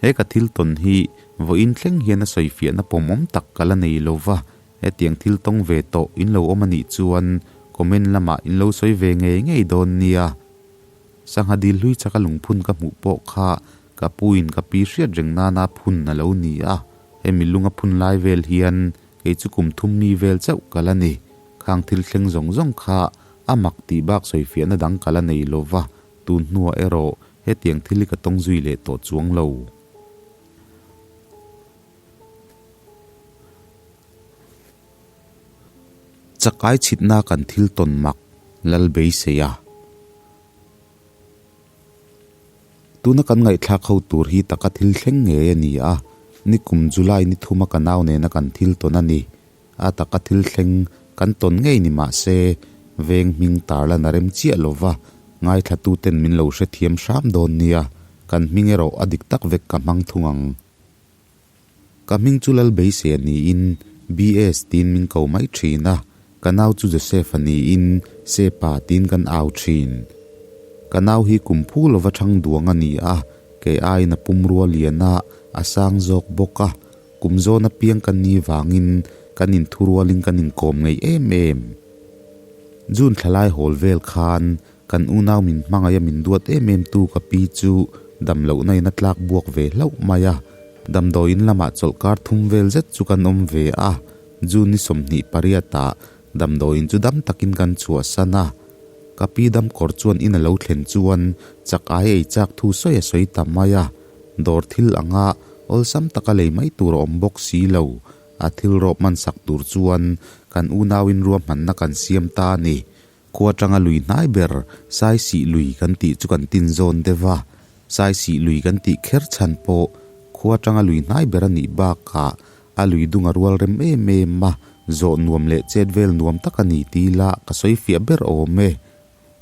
He ka thil tawn hi vawiin thleng hian a sawifiahna pawmawm tak ka la nei lo va, hetiang thil tawng ve tawh in lo awm a nih chuan comment lamah in lo sawi ve ngei ngei dawn nia. Sangha dil hlui chaka lungphun ka hmuh pawh kha ka puin ka pi hriat reng nana phun a lo ni a. Hemi lunga phun lai vel hian kei chu kum thum mi vel chauh ka la ni. Khang thil thleng zawng zawng kha a mak tih bak sawifiahna dang ka la nei lo va, tun hnuah erawh hetiang thil hi ka tawng zui leh tawh chuang lo. Chakai chhitna kan thil tawn mak lal beisei a. Tuna kan ngaihthlak ho tur hi taka thil thleng ngei a ni a, nikum July ni thuma ka nau nena kan thil tawn a ni. A taka thil thleng kan tawn ngei ni mah se, veng hming tarlan a rem chiah lo va, ngaithlatuten min lo hrethiam hram dawn nia, kan hming erawh a dik tak vek ka hmang thung ang. Ka hming chu Lalbeise a niin BS tiin min ko mai thin a, ka nau chu Joseph a niin Sepa tiin kan au thin. Ka nau hi kum phu lova thang duang a ni a, kei aiin a pumrua lian a, a sang zawk bawk a, kum zawn apiang kan ni vangin kan inthurualin kan inkawm ngei em em. June thlalai hawl vel khan Kan unau min hmangaih a min duat em em tu ka pi chu dam lohna in a tlak buak ve hlauh mai a. Damdawiin lamah chawlhkar thum vel zet chu kan awm ve a, June ni 28 ah damdawiin chu dam takin kan chhuahsan a. Ka pi dam kawr chuan in a lo thlen chuan chak ai ei chak thu sawi a sawi ta mai a. Dawr thil anga awlsam taka lei mai tur a awm bawk si lo. A thil rawp hman sak tur chuan kan unauin ruahmanna kan siam ta a ni. Khua atanga lui hnai ber Saisih lui kan tih chu kan tin zawn deuh a, Saisih lui kan tih kher chhan pawh khua atanga lui hnai ber a nih bakah a lui dung a rual rem em em a, zawh nuam leh chet vel nuam tak a ni ti ila ka sawi fiah ber awm e.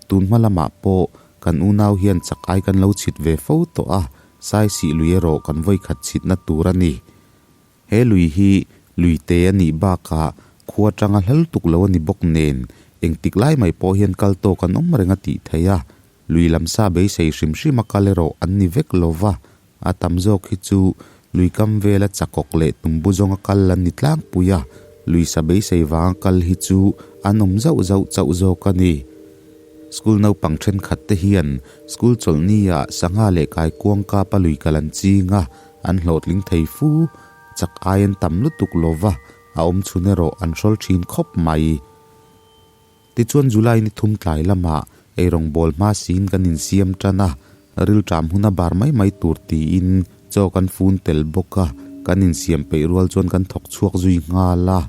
Tun hma lamah pawh kan unau hian chak ai kan lo chhit ve fo tawh a, Saisih lui erawh kan vawikhat chhitna tur a ni. He lui hi Luite a nih bakah khua atanga hla lutuk lo a ni bawk nen engtik lai mai pawh hian kal tawk an awm reng a tih theih a. Lui lam sa beisei hrim hrim a kal erawh an ni vek lo va, a tam zawk hi chu lui kam vela chakawk leh tumbu zawnga kal an ni tlangpui a, lui sa beisei vanga kal hi chu an awm zauh zauh chauh zawk a ni. School naupang thenkhat te hian school chawlhni ah sangha leh kaikuang kapa lui kal an ching a, an hlawhtling thei fu, chak ai an tam lutuk lo va, a awm chhun erawh an hrawl thin khawp mai. Tichuan July ni thum tlai lamah eirawngbawl hma siin kan insiam tan a, rilṭam hun a bar mai mai tur tiin chaw kan fun tel bawk a, kan insiam peih rual chuan kan thawk chhuak zui nghal a.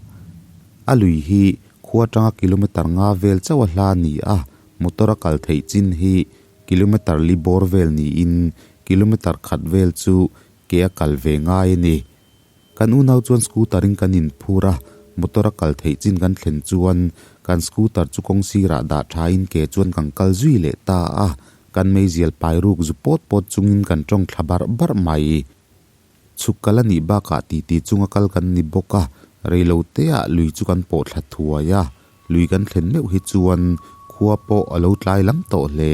A lui hi khua atanga kilometre nga vel chauh a hla a ni a, motor a kal theih chin hi kilometre li bawr vel niin kilometre khat vel chu ke a kal ve ngai a ni. Kan unau chuan scooter in kan inphur a, motor a kal theih chin kan thlen chuan kan scooter chu kawng sirah dah tha in ke chuan kan kal zui leh ta a, kan meizial pai ruk zu pawt pawt chungin kan tawng thla barh barh mai. Chhuk kal a nih bakah titi chunga kal kan ni bawk a, reilo te ah lui chu kan pawh thla thuai a, lui kan thlen meuh hi chuan khua pawh a lo tlai lam tawh hle.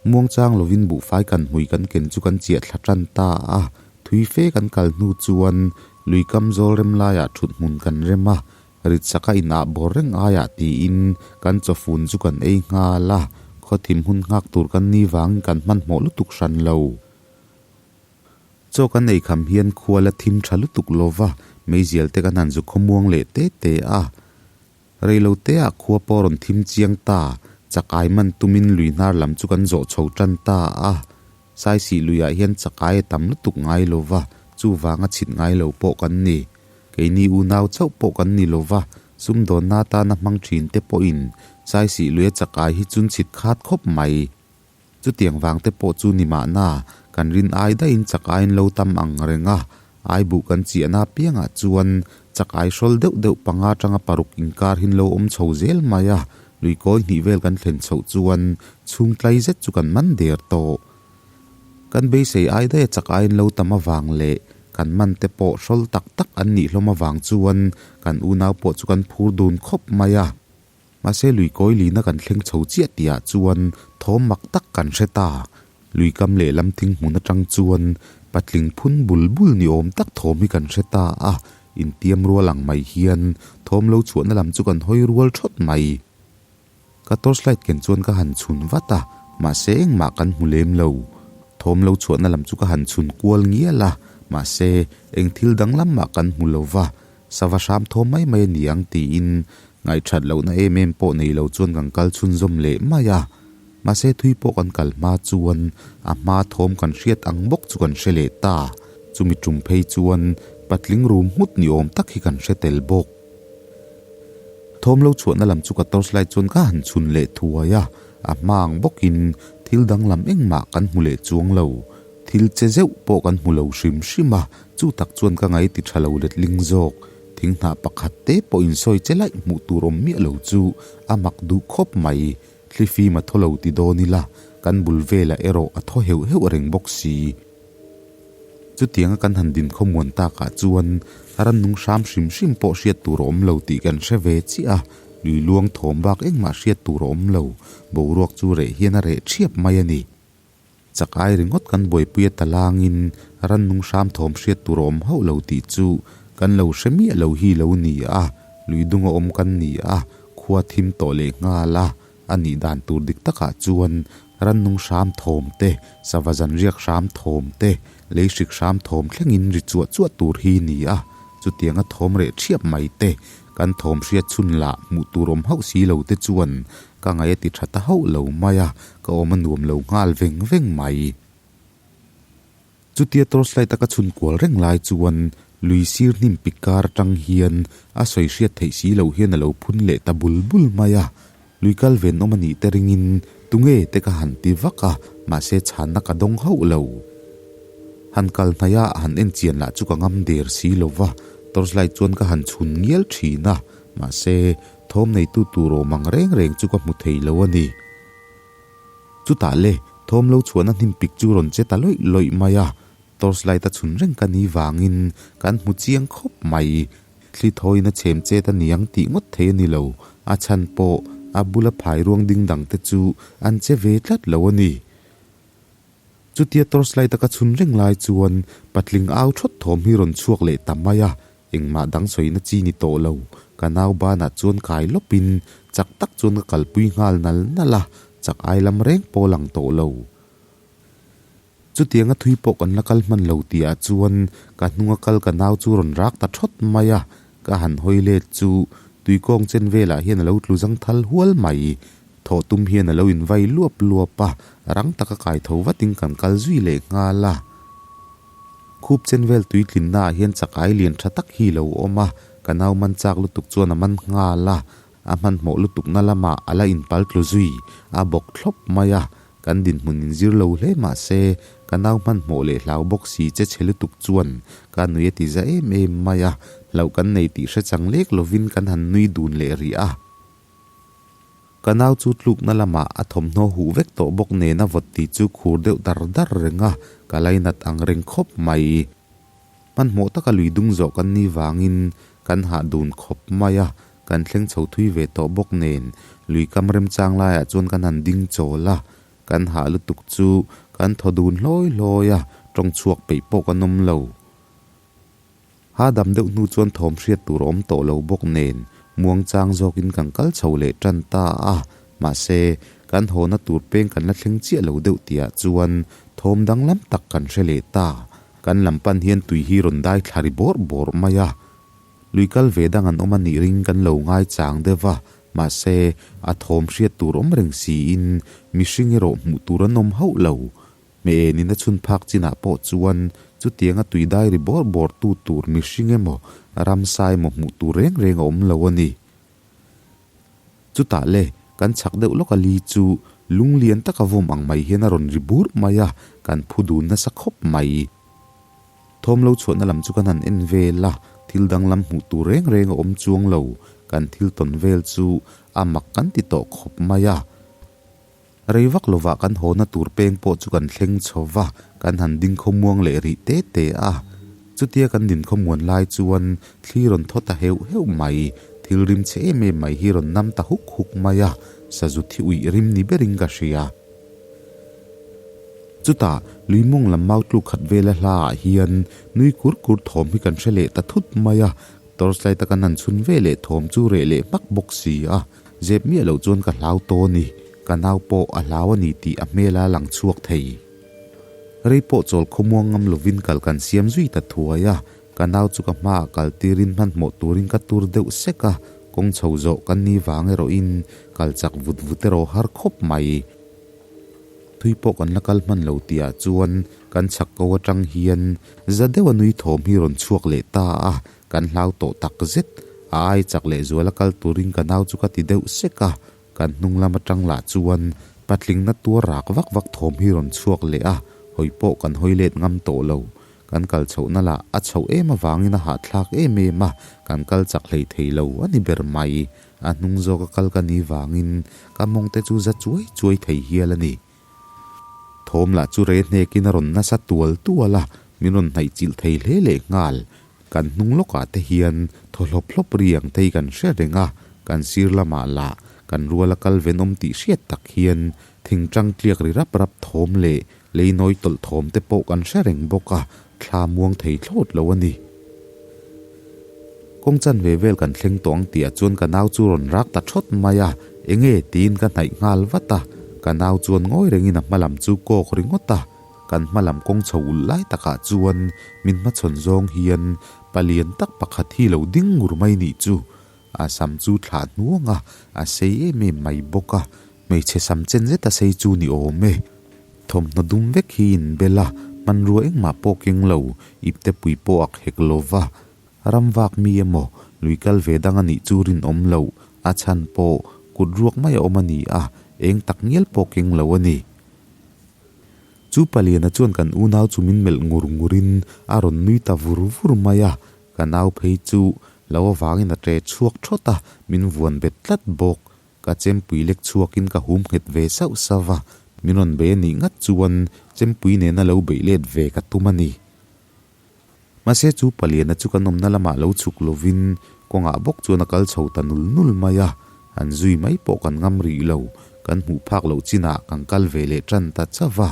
Muangchang lovin buhfai kan hmui kan ken chu kan chiah thla tan ta a, thui fe kan kal hnu chuan lui kam zawl rem laiah thut hmun kan rem a, rit saka inah bawr reng aiah tiin kan chawfun chu kan ei nghal a, khawthim hun nghak tur kan ni vangin kan hmanhmawh lutuk hran lo. Chaw kan ei kham hian khua la thim tha lutuk lova, meizial te kan han zu khawmuang leh te te a. Reiloteah khua pawh rawn thim chiang ta, chakai man tumin lui hnar lam chu kan zawh chho tan ta a. Saisih luiah hian chakai a tam lutuk ngai lo va, chuvanga chhit ngai lo pawh kan ni. Keini unau chauh pawh kan ni lo va, sumdawnna atana hmang thin te pawhin Saisih luia chakai hi chun chhit khat khawp mai. Chutiang vang te pawh chu ni mahna, kan rin ai daihin chak aiin lo tam ang reng a, ai buh kan chiahna apiangah chuan chak ai hrawl deuh deuh panga atanga paruk inkar hin lo awm chho zel mai a, lui kawi hnih vel kan thlen chhoh chuan chhung tlai zet chu kan man der tawh. Kan beisei ai daia chak aiin lo tam avang leh kan man te pawh hrawl tak tak an nih hlawm avang chuan kan unau pawh chu kan phur dun khawp mai a. Mahse lui kawi lina kan thleng chho chiah tihah chuan thawm mak tak kan hre ta. Lui kam lehlam thing hmun atang chuan patling phun bul bul ni awm tak thawm hi kan hre ta a, intiam rual ang mai hian thawm lo chhuahna lam chu kan hawi rual thawt mai. Ka torchlight ken chuan ka han chhun vat a, mahse engmah kan hmu lem lo. Thawm lo chhuahna lam chu ka han chhun kual ngial a, mahse eng thil danglam mah kan hmu lo va, Sava hram thawm mai mai a ni ang tiin ngaihthat lohna em em pawh nei lo chuan kan kal chhunzawm leh mai a. Mahse thui pawh kan kal hma chuan a hma thawm kan hriat ang bawk chu kan hre leh ta. Chumi tum phei chuan patling rum nghut ni awm tak hi kan hre tel bawk. Thawm lo chhuahna lam chu ka torchlight chuan ka han chhun leh thuai a, a hma ang bawkin thil danglam engmah kan hmu leh chuang lo. Thil che zeuh pawh kan hmu lo hrim hrim a, chu tak chuan ka ngaih ti tha lo letling zawk. Thing hnah pakhat te pawh insawi che laih hmuh tur awm miah lo chu a mak duh khawp mai. Thli fim a thaw lo ti dawn ila, kan bul velah erawh a thaw heuh heuh reng bawk si. Chutianga kan han din khawmuan takah chuan rannung hram hrim hrim pawh hriat tur a awm lo tih kan hre ve chiah a, lui luang thawm bak engmah hriat tur a awm lo. Boruak chu reh hian a reh ṭhiap mai a ni. Chak ai ringawt kan buaipui a talangin rannung hram thawm hriat tur a awm hauh lo tih chu kan lo hre miah lo hi lo ni a, lui dunga awm kan ni a, khua thim tawh leh nghal a, a nih dan tur dik takah chuan rannung hram thawm te, sava zanriak hram thawm te, lei hrik hram thawm thlengin ri chuah chuah tur hi ni a, chutianga thawm reh ṭhiap mai te, kan thawm hriat chhun lah hmuh tur awm hauh si lo te chuan Ka ngaih a ti tha ta hauh lo mai a, ka awm a nuam lo nghal veng veng mai. Chutia torchlight a ka chhun kual reng lai chuan lui sir hnim pik kar atang hian a sawi hriat theih si loh hian a lo phun leh ta bul bul mai a. Lui kal ven awm a nih te ringin tunge te ka han ti vak a, mahse chhanna ka dawng hauh lo. Han kal hnaih a han en chian lah chu ka ngam der si lo va, torchlight chuan ka han chhun ngial thin a, mahse Thawm neitu tur awm ang reng reng chu ka hmu thei lo a ni. Chutah le, thawm lo chhuahna hnim pik chu rawn che ta lawih lawih mai a, torchlight a chhun reng ka ni vangin kan hmu chiang khawp mai. Thli thawiin a chhem chet a niang tih ngawt thei a ni lo, a chhan pawh a bula phai ruang ding dang te chu an che ve tlat lo a ni. Chutia torchlight a ka chhun reng lai chuan patling au thawt thawm hi rawn chhuak leh ta mai a, engmah dang sawina chi ni tawh lo, ka nau banah chuan kai lawpin chak tak chuan ka kalpui nghal nal nal a, chak ai lam reng pawh lang tawh lo. Chutianga thui pawh kan la kal hman lo tihah chuan ka hnunga kal ka nau chu rawn rak ta thawt mai a, ka han hawi let chu tuikawng chen velah hian a lo tlu zang thal hual mai. Thawh tum hian a lo invai luap luap a, rang taka kai tho vatin kan kal zui leh nghal a. Khup chen vel tui tlinnaah hian chakai lian tha tak hi lo awm a, ka nau man chak lutuk chuan a man nghal a, a hmanhmawh lutukna lamah a la inpal tlu zui a bawk thlawp mai a, Kan dinhmun inzir lo hle mah se, ka nau hmanhmawh leh hlau bawk si che chhe lutuk chuan ka nui a ti za em em mai a, hlauh kan nei tih hre chang lek lovin kan han nui dun leh rih a. Ka nau chu tlukna lamah a thawmhnaw huh vek tawh bawk nen a vawt ti chu khur deuh dar dar reng a, ka lainat ang reng khawp mai. Hmanhmawh taka lui dung zawh kan ni vangin kan hah dun khawp mai a, kan thleng chho thui ve tawh bawk nen lui kam remchang laiah chuan kan han ding chawl a, kan hah lutuk chu kan thaw dun hlawi hlawi a, tawng chhuak peih pawh kan awm lo. Hahdam deuh hnu chuan thawm hriat tur a awm tawh lo bawk nen muangchang zawkin kan kal chho leh tan ta a, mahse kan hawna tur peng kan la thleng chiah lo deuh tihah chuan thawm danglam tak kan hre leh ta. Kan lam pan hian tui hi rawn dai thla ri bawrh bawrh mai a, lui kal ve dang an awm a nih ring kan lo ngai chang deuh a, mahse a thawm hriat tur awm reng siin mihring erawh hmuh tur an awm hauh lo. Hmeh enin a chhun phak chinah pawh chuan chutianga tui dai ri bawrh bawrh tu tur mihring emaw ramsa emaw hmuh tur reng reng a awm lo a ni. Chutah le, kan chhak deuh lawk a li chu lung lian taka vawm ang mai hian a rawn ri bur mai a, kan phu dun nasa khawp mai. Thawm lo chhuahna lam chu kan han en vel a, thil danglam hmuh tur reng reng a awm chuang lo, kan thil tawn vel chu a mak kan ti tawh khawp mai a. Rei vak lovah kan hawna tur peng pawh chu kan thleng chho va, kan han ding khawmuang leh rih te te a. Chutia kan din khawmuan lai chuan thli rawn thaw ta heuh heuh mai, thil rim chhe em em mai hi rawn nam ta huk huk mai a, sazu thi uih rim ni berin ka hria. Chutah, lui mawng lam mau tluk khat vela hla ah hian nui kur kur thawm hi kan hre leh ta thut mai a, torchlight a kan han chhun ve leh thawm chu reh leh hmak bawk si a. Zep miah loh chuan ka hlau taw a ni, ka nau pawh a hlau a ni tih a hmela lang chhuak thei. Rei pawh chawl khawmuang ngam lovin kal kan siam zui ta thuai a, ka nau chu ka hmaah kal tirin hmanhmawh turin ka tur deuh sek a, kawng chho zawh kan ni vang erawhin kal chak vut vut erawh har khawp mai. Thui pawh kan la kal hman lo tihah chuan kan chhak ko atang hian za deuha nui thawm hi rawn chhuak leh ta a, Kan hlau tawh tak zet, a ai chak leh zuala kal turin ka nau chu ka ti deuh sek a, kan hnung lam atang lah chuan patlingna tuar rak vak vak thawm hi rawn chhuak leh a, hawi pawh kan hawi let ngam tawh lo. Kan kal chhohna lah a chhoh em avangin a hahthlak em em a, kan kal chak hlei thei lo a ni ber mai. A hnung zawka kal ka ni vangin ka mawng te chu za chuai chuai thei hial a ni. Thawm lah chu re hnekin a rawn nasa tual tual a, min rawn hnaih chilh thei hle leh nghal. Kan hnung lawkah te hian thaw hlawp hlawp ri ang te hi kan hre reng a, kan sir lamah lah kan ruala kal venawm tih hriat tak hian thingtang tliak ri rap rap thawm leh lei nawi tawlh thawm te pawh kan hre reng bawk a, thla muang thei thlawt lo a ni. Kawng chanve vel kan thleng tawh ang tihah chuan ka nau chu rawn rak ta thawt mai a, enge tiin ka hnaih nghal vat a, ka nau chuan ngawi rengin a hma lam chu kawk ringawt a, kan hma lam kawng chho ulh lai takah chuan min hmachhawn zawng hian palian tak pakhat hi lo ding ngur mai nih chu a sam chu thlah hnuang a, a sei em em mai bawk a, hmeichhe sam chen zet a sei chu ni awm e. Thawmhnaw dum vek hi inbel a, hmanrua engmah pawh keng lo, ipte pui pawh ak hek lo va. Ram vak mi emaw, lui kal ve dang a nih chu rinawm loh, a chhan pawh kut ruak mai a awm a ni a, eng tak ngial pawh keng lo a ni. Chu paliana chuan kan unau chu min melh ngur ngurin a rawn nui ta vur vur mai a, ka nau phei chu lo avangin a ṭe chhuak ṭhawt a, min vuan bet tlat bawk. Ka chempui lek chhuakin ka hum nghet ve sauh sauh va, min rawn bei a nih ngat chuan chempui nena lo beih let ve ka tum a ni. Mahse chu paliana chu kan awmna lamah lo chhuk lovin kawngah bawk chuan a kal chho ta nul nul mai a, han zui mai pawh kan ngam rih lo, kan hmuh phak loh chinah kan kal ve leh tan ta chauh a.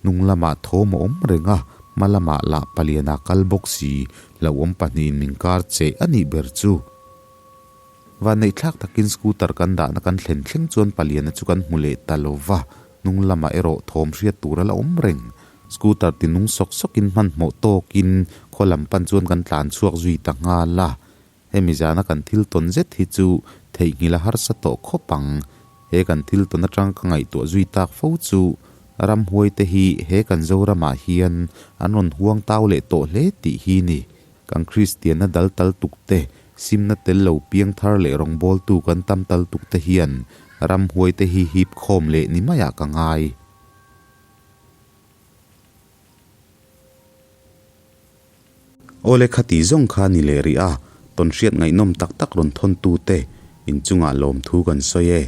Hnung lamah thawm a awm reng a, hma lamah lah paliana kal bawk si, hlauhawm pahnihin min kar cheh a nih ber chu. Vanneih thlak takin scooter kan dahna kan thlen thleng chuan paliana chu kan hmu leh ta lo va, hnung lamah erawh thawm hriat tur a la awm reng. Scooter ti nung sawk sawkin hmanhmawh tawkin khaw lam pan chuan kan tlan chhuak zui ta nghal a. Hemi zana kan thil tawn zet hi chu theihnghilh a harsa tawh khawp ang. He kan thil tawn atang ka ngaihtuah zui tak fo chu ramhuai te hi he kan Zoramah hian an rawn huang tau leh tawh hle tih hi ni. Kan Kristianna dal tal tuk te, simna tel lo piang thar leh rawngbawltu kan tam tal tuk te hian ramhuai te hi hip khawm leh ni maiah ka ngai. Awle khati zawng kha ni leh rih a, tawnhriat ngaihnawm tak tak rawn thawntu te inchungah lawmthu kan sawi e.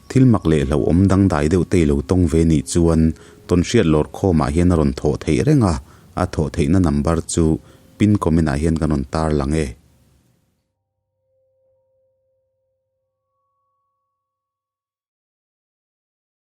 Thil mak leh hlauhawm dangdai deuh te i lo tawng ve nih chuan tawnhriat lawr khawmah hian a rawn thawh theih reng a, a thawh theihna number chu pin comment ah hian kan rawn tar lang e.